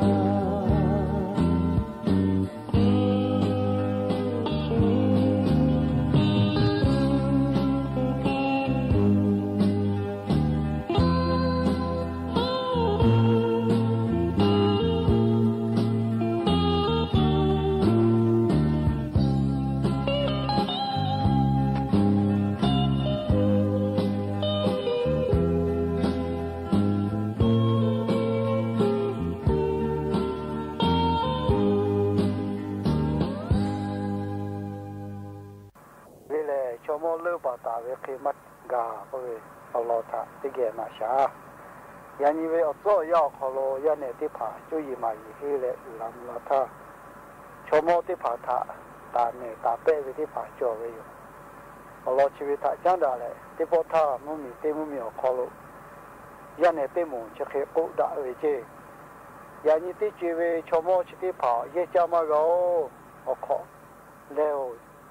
ဝဲလဲၣ် ဆိမိၣ်လၢပာ်တၢ်ဝဲခ့မးဂၤ ပဝဲအလီၢ်ထးတကဲနၤဆှး ယၤနံၤဝဲအီၤ စီၤယၤအီၤခီလီၤ ယၤနဲၣ်သ့ၣ်တဖၣ် ကၠိယံၤမၤယံၤဟ့လဲၣ် လၢမုၢ်လၢ်ထါ ဆိမိၣ်သ့ၣ်တဖၣ်ထး တၢ်နဲၣ်တၢ်ပဲးဝဲသ့ၣ်တဖၣ် ကၠီၣ်ဝဲယိာ် အလီၢ်ဆံးဝဲထး ကၠၢဒၣ်လဲၣ် သ့ၣ်ပီၣ်ထါ မုၢ်မံၤသ့မုၢ်မံၤအီၤခီလီၤ ယၤနဲၣ်သ့ၣ်မိၢ် ဆဲးဃဲးအိၣ်ဒၣ်ဝဲက့ၢ် ယၤနံၤသ့ၣ်ကၠ့ဝဲ ဆိမိၣ်ဆံးသ့ၣ်တဖၣ် ယဲၢ်ကၠၢမးဂၤအိၣ် ဢွၵ်ႇၶေႃႈ လႄႈ ၸူးယီႇမႃႇယီႇၵႂႃႇ ယၢင်ႇၼႆ ဢမ်ႇမႃးၵႃႈမီးယူႇ ၶႂ်ႈပေႃးလႄႈ ၸဝ်ႈမေႃးထႃႈ တႃႇၼႄႇတႃႇပႄႉၶႄႈဝႆႉ ဢွၵ်ႇၶေႃႈထႃႈ ၸဝ်ႈမေႃးလူး ဢၵႃႈဝႆႉၸိုင် ၵႃႈတီႈလႄႈ ၸဝ်ႈမေႃးလူး ၶျေႇဝေႇ ယွၼ်းဝႆႉ ဢမႃႇလူး ထႃႈၽႄႈလႄႈ ယၢမ်းၼႆႉ တေၽႃႇ ၸၢၵ်ႈၶႄႈၵူဝ်းဝႆႉ ဢေႃႈ တႄႉၼႃႇယူႇလႃႈ ဢမႃႇလူး ၼေႃႈ မၼ်းမီး တေၵႂႃႇပိူဝ်ႈ တေၵႂႃႇ တေဝႄႈပိူဝ်ႈ တေဝႄႈၵႂႃႇလႄႈ ၸၢၵ်ႈၶႄႈၼႆႉ ဢူဝ်း ပီႈဢထႃႉ ဢမႃႇလူး ၶျေႇၵႂႃႇ ၸဝ်ႈမေႃးလူး ၸူးဝႆႉၶႄႈ ၸၢၵ်ႈၶႄႈၼႆႉ ၵႆဝႆႉယူႇ ယၢမ်းၼႆႉ တေၽႃႇ ၶႃႈၶႂ်ႈၵူဝ်းတႃႇၶျေႇဝေႇ ၵႃႈၵႃႈၼႃႈ ၵႃႈၼႃႈလႄႈ ဢေႃႈ လႄႈမိူဝ်ႈ ၸဝ်ႈမေႃးလူး ၵႄႈၵႃႈလႃႈထႃႉ ၸဝ်ႈမေႃးလူး ၼေႃႈ ၵႃႈၵႃႈဝႆႉၶႄႈယူႇလႄႈ ယၢမ်းၼႆႉဝႆႉ ဢေႃႈ ၸေႃႉယႃႉ ယၢမ်းၼႆႉ ယၢမ်းၼၼ်ႉ ၸႃႉတေၽႃႇ ၼႃႈႁိူဝ်း ၸဝ်ႈမေႃး ဢူႈၽူဝ်ပႃႈၽူဝ် တေၽႃႇ ယၢမ်းၼႆႉဝႆႉ တေၸူးဝႆႉ ၸဝ်ႈမေႃး ယႃႇၸႃႉမႃးၵေႃႈ ဢေႃႈ ၶႄႈလႄႈ ဢေႃႈ ၵေႃႈလႄႈ ဢေႃႈ ၶႄႈ တႃႇၼႄႇတႃႇပႄႉ ၵိုဝ်းၶျေႇဝေႇလႄႈ ၵေႃႈပီႈထႃႉ ၸဝ်ႈမေႃးလူး ၶျေႇဝေႇ တေႃႈၼႆႉလႄႈ ယၢမ်းၼႆႉ တေၽႃႇထႃႈ ၼႃႈၼီႈၶေႃး တေမႃး ယူႇတေႃႈလႄႈ ဢေႃႈ ၶႄႈ မုၼ်မႄႈဢေႃႈ ၶေႃးလူဝ်ႇ ၸေႃႇၺႃႇလႃႈဝႆႉၸေႉ ယၢမ်းၼႆႉဝႆႉ ယၢမ်းၼႆႉ တေၽႃႇ ဢေႃႈ ၼေႃႈ ႁိုဝ်ထႃႈ ၼႃႈၸဝ်ႈမေႃးလူး ၼႃႈၼီႈၶေႃး ၸႃႉတေမႃးပီႈလႃႈဝႆႉယူႇ ၶျေႇဝေႇထႃႉ ၼေႃႈ ႁိုဝ်မႃး ယွၵ်ႇၶေႃႈလႃႈၵႃႈဝႆႉၵေႃႈ ၼေႃႈ ထွတ်ႇၶေႃႈၵႃႈလူၺ်ႈ ပိုတ်ႇတူၺ်းယူႇမႄႈ ဢေႃႈ ယႃႇသူၼ်ၼႆႉ ၸႄႈတႄႉတႃႇလႃႈ ၵေႃႈပီႈဝႆႉၸေႉ ၼႃႈၼီႈၶေႃး ၶျေႇဝေႇ ဢေႃႈ ၶႄႈ ၸႃႉၶႄႈယူႇ ၼေႃႈ ယၢမ်းၼႆႉ တေၽႃႇ ၸူးယီႇၸေႃႇဝႆႉ ၶျေႃႇတႄႉ ပေႃးဝႆႉပႃႈတေႃႇ ၼေႃႈ ၸူးယီႇၸေႃႇဝႆႉလႄႈၵေႃႈ သျႄးသီႇၸႃႉၶႄႇ ဢေႃႈ ဝႆႉလႃႈ တေႉၵႃႈတေႉၸႃႉ ၵေႃႈပီႈဝႆႉၸေႉ သျႄးသီႇၸႃႉၶႄႇ ဢေႃႈ ဝႆႉလႃႈ ၵေႃႈပီႈဝႆႉ ၸႄႈဝႆႉထႃႈ သူၼ်ၼႆႉ ဢေႃႈ ယႃႇပီႈလႃႈတူၺ်းယူႇ သူၼ်ၼႆႉဝႆႉ ဢေႃႈ ယႃႇၸေႃႇၶေႃႈလူး ၼေႃႈ ႁိုဝ်လႄႈ မႃးဢေႃႈ ဝႆႉလႃႈၵႃႈလႄႈၵေႃႈ ၼေႃႈ တေၽႃႇထႃႈ ဢႃႈ ထွတ်ႇၶေႃႈယူႇၵႃႈလႃႈတူၺ်းယူႇ ၵေႃႈလႄႈ မၼ်းမီးၶေႃႈၸေႃႇၺႃႇပီႈဢႃႈ ဢေႃႈ ယႃႇဝႆႉတေႉယႃႇၶေႃႈလူး ၸဝ်ႈမေႃးလူး ၶျေႇဢေႃႈ ၶႃႈၸႃႉၶႄႇ ၵူႈတႃႇဝႆႉယူႇ ဢသၢၵ်ႈၶေႃႈ ၶျေႇၶေႃႈ တႃႇလႄႈ ဢေႃႈ ထႃႈဝႆႉ ၸဝ်ႈမေႃးၶႃႈ ပႆႇထႃႈ ယႄႇတေႉယႃႇၶေႃႈလူး သီႇၵိူဝ်လႄႈ ၶႄႈၶႃႈ တေႁႃသျႃးပီႈဢႃႈ ယၢမ်းၼႆႉ တေႉၵႃႈၵႃႈ ၸဝ်ႈမေႃးတေၽႃႇ ၸႃႉၽူႈၸႃႉမေႃး တႃႇလႃႈ တူဝ်ၶႂႃႉမႃးပီႈ ၵေႃႈတေႉလႄႈ ဢေႃႈ ၶႄႈ ယႄႇၵႃႈတေႉမႃးၸေႃႇဝႆႉ ၸဝ်ႈမေႃး ၶျေႇဝေႇတေႉၵေႃႈ ၶိုၼ်းသႄႇမႃးတႃႇဝႆႉပႃႈတေႃႇ မီးၸဝ်ႈမေႃးလူး ဢသၢၵ်ႈၶေႃႈ ၶျေႇၶေႃႈ ထႃႈဝႆႉ ၸဝ်ႈမေႃး ဢႃႇၸႃႇလႄႈ တေႉၵႃႈတေႉ သျေႃႇၽူႈ ဢေႃႈ ၶေႃႈၵႃႈၵႃႈထႃႈ မီးၵူႈတေႉမႃး ဢေႃႈ ၶေႃႈလူး ဢေႃႈ ယႃႇပႃႇၶျေႇ ဢေႃႈ ပႃႇထႃႈ ယူႇလႄႈ ၽႃႇတႃႇပီႈဝႆႉၸေႉ ၵေႃႈတေႉလႄႈ ဢေႃႈ ယႃႇပႃႇၶျေႇဝႆႉ ၸဝ်ႈမေႃးလူးဝႆႉ ၼႃႈၼီႈၶေႃးထႃႈ ယၢမ်းၼႆႉ တေၽႃႇ ယႄႇတႃႇလႄႈ ၶႄႈ သျႄးသီႇၸႃႉၶႄႇ ဢေႃႈ တူၺ်းဝႆႉ ၶႃႈၶႄႈ တေႉလႄႈ ဢေႃႈ ၵႃႈတူၺ်းဝႆႉ ယႄႇတႃႇလႄႈ တေႉၼႆႉလႄႈ တေႉ ၶႃႈၶႄႈ တေႉၵႃႈတေႉမႃးၵႃႈ ဢေႃႈ လႄႈမိူဝ်းၵႃႈလႄႈ ယႃႇပႃႇၶျေႇဝႆႉ ဢေႃႈ ပႃႇ ၶေႃႈၽႃႉဝႆႉ ယႃႇပႃႇၶျေႇတေႉၵႃႈ ဢေႃႈ ပႃႇ ၼႃႈဢူးတေႉပီႈဝႆႉၸေႉ ၼႃႈပႃႇဢူဝ်း ယႃႇသေႃးလႄႈ ဢေႃႈ လႄႈမိူဝ်းတေႉပေႃႉ ၼႃႈၼေႃႈထႃႈ ၸႃႉတူႈယူႇၸႃႇလႃႈဝႆႉယူႇမႄႈ ယႃႇသေႃးၸႃႇလႃႈၵေႃႈလႄႈ ၼႃႈၼေႃႈ ၵႄႈမႃးၵႃႈလႃႈ ဢူးပီႈဝႆႉၸေႉ ဢေႃႈ ပႃႇၶျေႇ ဢထမ်ႇမႃႇတေႉလႄႈ ယႃႇပႃႇဢူဝ်း ဢူးပီႈဝႆႉၸေႉ ၸဝ်ႈမေႃးလူး ၵူႈဝႆႉဢေႃႈ ၶႄႈ ယၢမ်းၼႆႉ တေၽႃႇႁႃႉ သျႄးသီႇၸႃႉၶႄႇ ဢေႃႈ ဝႆႉလႃႈ ၵူႈလႃႈဝႆႉ ၼႃႈ ယၢမ်းၼႆႉ တေၽႃႇၽေႃႇလႄႈ တေႃႈၼႆႉၵႃႈ သျႄးသီႇၸႃႉၶႄႇ ဢေႃႈ မႃးၵႃႈ ဢူးပီႈဝႆႉၸေႉ ၶႄႈၵေႃႈ ၼႃႈ ဢိူဝ်ႈ တေၽႃႇလႄႈ သျႄးသီႇၸႃႉၶႄႇ ဢေႃႈ မႃးၵႃႈၵေႃႈ ၸဝ်ႈမေႃးလူး ၼႃႈၵႃႈ ၽႄႈလႄႈ ထွတ်ႇၶေႃႈၵိုဝ်းလႃႈ ၵူႈဝႆႉပႃႈတေႃႈ ၼႃႈ ဢိူဝ်ႈ လႄႈ တေႉၵႃႈၵႃႈ ၵႃႈၸႂ်တေမႃး တေမႃးၵႃႈ ဝႆႉပႃႈတေႃႈ ၼႃႈ ဢိူဝ်ႈ ထွတ်ႇၵႃႈၵႄႈ ပႆႇတူၺ်းယူႇ ၵူႈပီႈဢထႃႈ ဢေႃႈ ပႃႇၶျေႇ ႁိုဝ်ဝႆႉၸေႉ ဢေႃႈ ယႃႇပႃႇ တေႃႇၸႃႇလႄႈ ၵႃႈထႃႈ ၵေႃႈတေႉလႄႈ ဢေႃႈ ယႃႇပႃႇၶျေႇ ဢေႃႈ ပႃႇႁိုဝ်ၵႃႈ ၵႃႈမေႃထႃႈ ယွၼ်းဢႃးဝႆႉယူႇ ၼႃႈ ပႃႈၼေႃႈမႄႈ ဢထမ်ႇမႃႇ တေႃႇၵႃႈလႄႈ ႁိုဝ်ဝႆႉလႄႈ ၼႃႈ ဢိူဝ်ႈ ၵေႃႈတေႃႇႁႃဝႆႉ ၼေႃႈ ၵေႃႈႁႃလႄႈ တူႈၽႄႈဝႆႉ ၼေႃႈ ၵႃႈၶႄႈ တေႃႇၵႃႈလႄႈ ၵူႈပီႈဢထႃႈ ဢေႃႈ ပႃႇၶျေႇ ယႃႇပႃႇ တေႃႇၵႃႈပီႈဝႆႉၸေႉ ယႃႇပႃႇ ဢေႃႈ ၼေႃႈ တႃႇတေႃႇႁႃ ၼေႃႈ ၸဝ်ႈမေႃး ၸဝ်ႈမေႃးလူး သူၼေႃႈ ႁူႉလႄႈ တေႃႇၵႃႈယူႇထႃႈ ၸဝ်ႈမေႃးလူး ဢၢတ်ႈၸၵႄႈၵူႈပီႈ ၸဝ်ႈမေႃးလူး ၼႃႈ ႁိုဝ် ဢထမ်ႇမႃႇ တေၸႂ်ႈ တေဝႄႈမႃးၵေႃႈ တူဝ်ယႃႇတေမႃး ၼႃႈ ႁိုဝ် ၶေႃႈလူဝ်ႇၵႃႈ ၸွပ်ႇပီႈဝႆႉ ပေႃးဝႄႈမႃး ပႄႇလႃႈၵေႃႈ ၼႃႈ ႁိုဝ် တေမႃးၵႃႈ ၶႄႈၵေႃႈ ၼေႃႈ သျႄးသီႇၸႃႉၶႄႈဝႃႈ ၵေႃႈလႃႈဝႆႉၸေႃႈ သျႄးသီႇၸႃႉၶႄႈ ၸိူဝ်းၶႃႈႁိုဝ် ၵေႃႈၸေႃႈ ၶႃႈသႄႈ ၵေႃႈၸေႃႈဝႆႉ ၼေႃႈ ၵေႃႈလူဝ်ႇ တူဝ်ယႃႇတေမႃး ပႄႇလႃႈ ၸႃႉၼႆႉလႄႈ ၼႃႈ ႁိုဝ် ၵေႃႈတေယူႇ ၵူႈပီႈဢႃႈ ၵူႈပီႈဝႆႉၸေႉ ဢေႃႈ ယႃႇပႃႇ တေႃႇမႃး ၵေႃႈတေႉလႄႈ ဢေႃႈ ပႃႇၶျေႇဝႆႉ ဢေႃႈ ယႃႇပႃႇ တေႃႇမႃး ပီႈပိူၼ်ႈလႄႈ တႆးၶျႃႉ ၶႄႈၵေႃႈ ယၢမ်းၼႆႉ ၸႃႉတေၽႃႇ ၸဝ်ႈမေႃးလူး ၵူႈလႄႈ တေႉယႃႉပိူဝ်ႈ တေႉၵႃႈ ၼႃႈၼီႈလႄႈ ယႃႉၵႃႈလႃႈထႃႈ ၶႃႈတေႉၵႃႈ ၸဝ်ႈမေႃး ဢူးသူဝ်ႇႁူးလႄႈ တေႃႇယဝ်ႉၵႃႈ ၸဝ်ႈမေႃး ဢေႃႈ ၼႆႉ တေမႃးၵႃႈ သျႄးသီႇၸႃႉၶႄႈ ဢေႃႈ မႃးၵႃႈ ၸိူဝ်းၵူႈၸိူဝ်း ယႃႇၶႃႈ ဢေႃႈ ပႃႇမႃး ပီႈတႃႇ ယႃႇပႃႇ ၸႃႉတ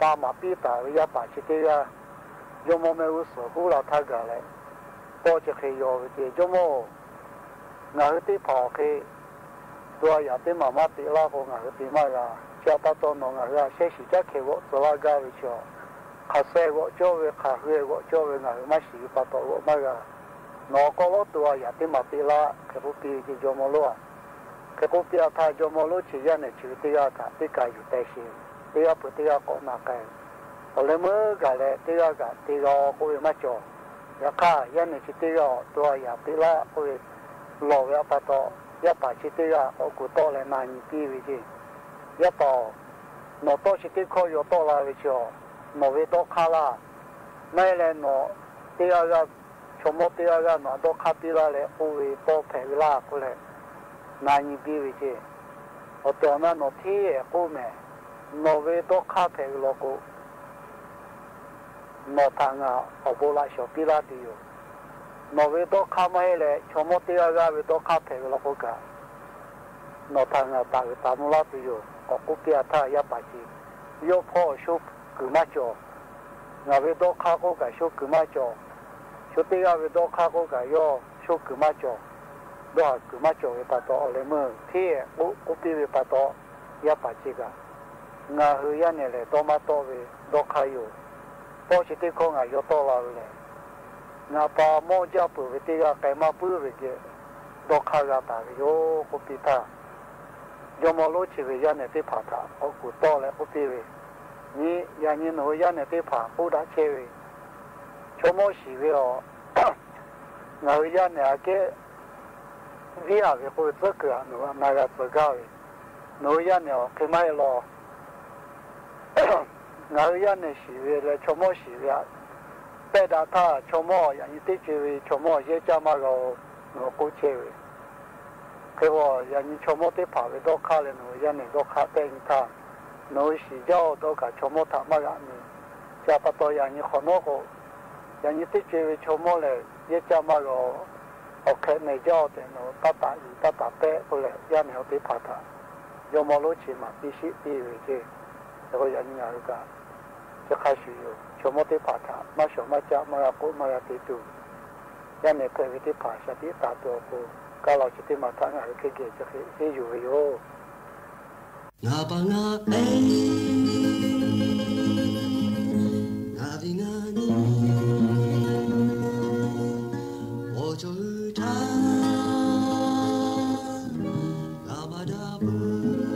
ေႉၵႃႈ ၸဝ်ႈမေႃး မႄႈ ဢူးသူဝ်ႇႁူးလႃႈ ထႃႈၵႃႈလႄႈ ป้อจะเคยยอมเจ โยมโม หงาหื้อตี้เผาเคย ตัวอย่างตี้หมามาติละโกหงาหื้อตี้มาละ จะปะตอหนอหงาหื้อเสียสิจ๊ะเคยวอกจะละกาเวเชียว ขาแซ่วอกโจ้เว ขาเฮือยวอกโจ้เว หงาหื้อมาสิปะตอวอกมาละ หนอก็ลอตัวอย่างตี้มาติละ เคยปูปีเจโยมโมลว เคยปูปีอาทาโยมโมลว ชีย่าเหน่อชีวิตตี้กาถาตี้กาอยู่แต่สิ ตี้กาเปื้อตี้กาเกาะนาไก เอาเลยเมื่อกาแลตี้กาตี้กาโกเวมาจ่อ ยาข้าย่าเหน่อชีตี้กาตัวอย่างตี้ละโกเว หล่อเวอปะตอ ย่าป่าชีตี้กาโอกูโตะแลนาญิงปี้เวเจ ย่าเป่า หนอโตะชีตี้ข้อยอโตะลาเวเชียว หนอเวโตะข้าละ ไม่แลหนอตี้กา ชอมโมตี้กาหนอโตะข้าปี้ละแลโกเวโตะแผลเวลาโกแล นาญิงปี้เวเจ เอาตัวนั้นหนอตี้แอกู้แหม หนอเวโตะข้าแผลเวลาโก หนอทางอ่ะ เอาโบราณชอปี้ละติโย หนอเวโตะข้าไม่แล ชอมโมตี้กาเวโตะข้าแผลเวลาโกกะ หนอทางอ่ะ ตาอือตามุละติโย ก็กู้เปียท่าย่าป่าชี โยพ่อชุกกือมาจ่อ หงาเวโตะข้าโกกะชุกกือมาจ่อ ชุตี้กาเวโตะข้าโกกะโยชุกกือมาจ่อ ดอหากือมาจ่อเวปะตอเอาเลยเมื่อ ตี้แอกู้กู้ปี้เวปะตอ ย่าป่าชีกะ หงาหื้อย่าเหน่อแลโตะมาโตะเวโตะข้าอยู่ ป้อชีตี้ข้อหงายอโตะลาเวแล หงาปาโม่จ้าปื้อเวตี้กาไกมาปื้อเวเก โตะข้ากาต๋าเวโย กู้ปี้ท่า โยมโมลวชีวิตย่าเหน่อตี้ผาถะ โอกูโตะแลกู้ปี้เว นี้ยานี้หนอหื้อย่าเหน่อตี้ผากู้ดะเชเว ชอมโมสีเวออ หงาหื้อย่าเหน่ออาเกะ วิอาเวโกเจอเกือหนอ นากาเจอกาเว หนอหื้อย่าเหน่อเคยไม่ลอ หงาหื้อย่าเหน่อสีเวแลชอมโมสีเว แปะดาท่าชอมโมอย่างนี้ตี้เจเวชอมโมเยอะจ้ามากเอา หนอกู้เชเว เคยว่าอย่างนี้ชอมโมตี้ผาเวโตะข้าแลหนอหื้อย่าเหน่อโตะข้าแปะนี้ท่า หนอหื้อสีเย้าโตะกะชอมโมท่ามากะนี้ จะปะตออย่างนี้ขอโนโก อย่างนี้ตี้เจเวชอมโมแล เยอะจ้ามากเอา เอาแคะในเย้าแต่หนอ ตาตาอีตาตาแปะโกแล ย่าเหน่อเอาตี้ผาถะ โยมโมลวชีมาปี้ชิปี้เวเจ แล้วก็อย่างนี้หงาหื้อกะ จะข้าสิโย ชอมโมตี้ผาถะ มาสอมาจ๊ะ มาลาโกะ มาลาตีตู ย่าเหน่อเผยเวตี้ผาสติตาตัวโก กาลาวชีตี้มาทะหงาหื้อเคยเกะจะเคยเออยู่เวโย งาปะงาเอ งาดีงาดี โอโจอือทา งาบาดาปือ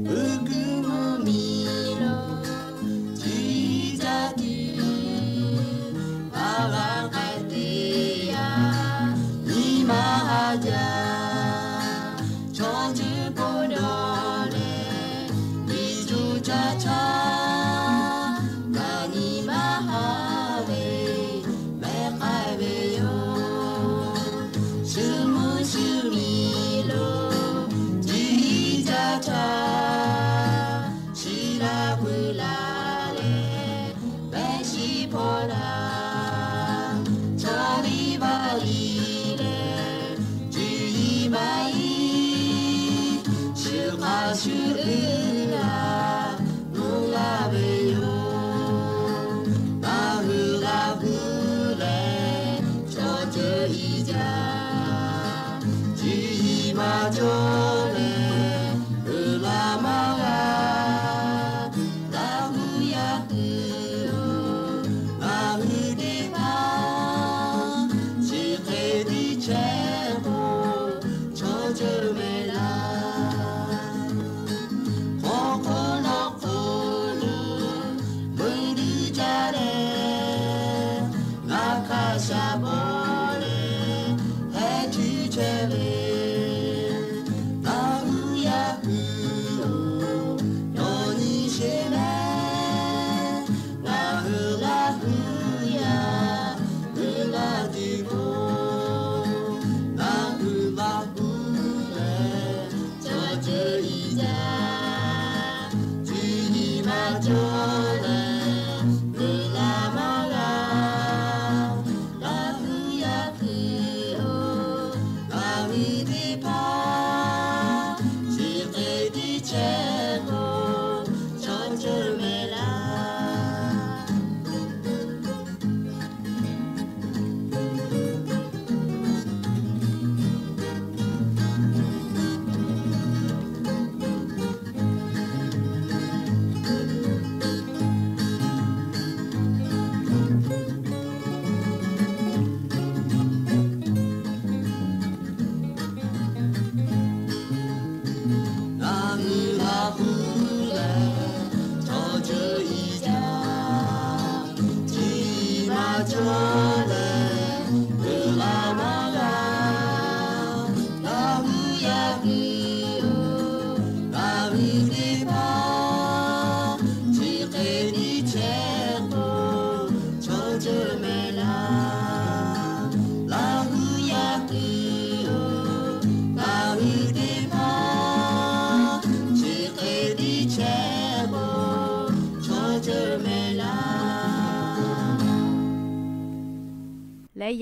อือกือมือมีโล จีจาดี บาลาไกตียา นิมหาจา ชอจื้อปูโดเล มีจูจาชา กานิมหาเว แม่ไกเวโย ชื่อมูชื่อมีโล จีจาชา ชีลามือลาเล แม่ชีพอลา ชอลีบาลีเล จีบาอี ชื่อข้าชื่ออือลา มูลาเวโย ลาหือลาหือเล ชอเจออีจา จีมาโจเล อือลามาลา ลาหือยาหือ ลาหือดีพา ชีเคดีเชโก ชอเจอเมลา ขอขอลอขอลือ มึงดื้อจาแล งาคาชาบอเล แฮจื้อเชเล ลาหือยาหือโอ ยอนี้เชแล ลาหือลาหือยาหือลาดีโก ลาหือลาหือแล จอเจออีจา จีมาจอแล หือลามาลา ลาหือ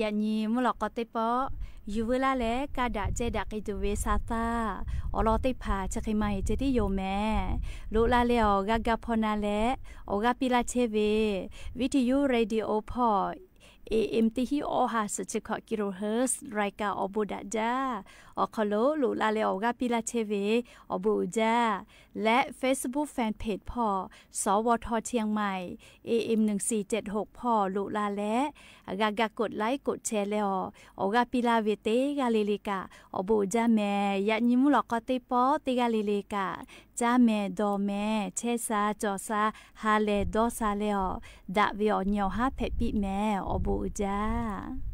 ယၣ်ညီ မုၢ်လီၤကီး เต๊เปาะ ယူႇဝဲလၢ်လၢ ကးဒะแจ้ ดะเกตุเวซาตา အီၤလီၤเต๊พา เชียงใหม่ เจ๊ตี้โยแม လူลาเลย อ๋อ กากาพอนา และ อ๋อกาปิลาเชเว วิทยุเรดิโอพ่อ เอเอ็ม เต๊หิ้วอ้อ ห้าสิบเจ็ดจุดหกกิโลเฮิรตซ์ รายการอ๋อโบดะจ๊ะ อ๋อ ขอโล ลูกหลานและ อ๋อกาปิลาเชเว อ๋อโบจ๊ะ และเฟซบุ๊กแฟนเพจพ่อ สวท เชียงใหม่ เอเอ็ม หนึ่งสี่เจ็ดหก พ่อ ลูกหลานและ กากากดไลค์กดแชร์แล้ว อ๋อกาปิลาเว เต๊กาเลเลกะ อ๋อโบจ๊ะแม ยะนี้ มุหลอกอเต๊ปอ เต๊กาเลเลกะ จ๊ะแม ดอแม แชร์ซา จ่อซา ฮาแล ดอซาแล้ว ดะเว อ๋อ เหนี่ยวฮาแผดปิ๊แม อ๋อโบจ๊ะ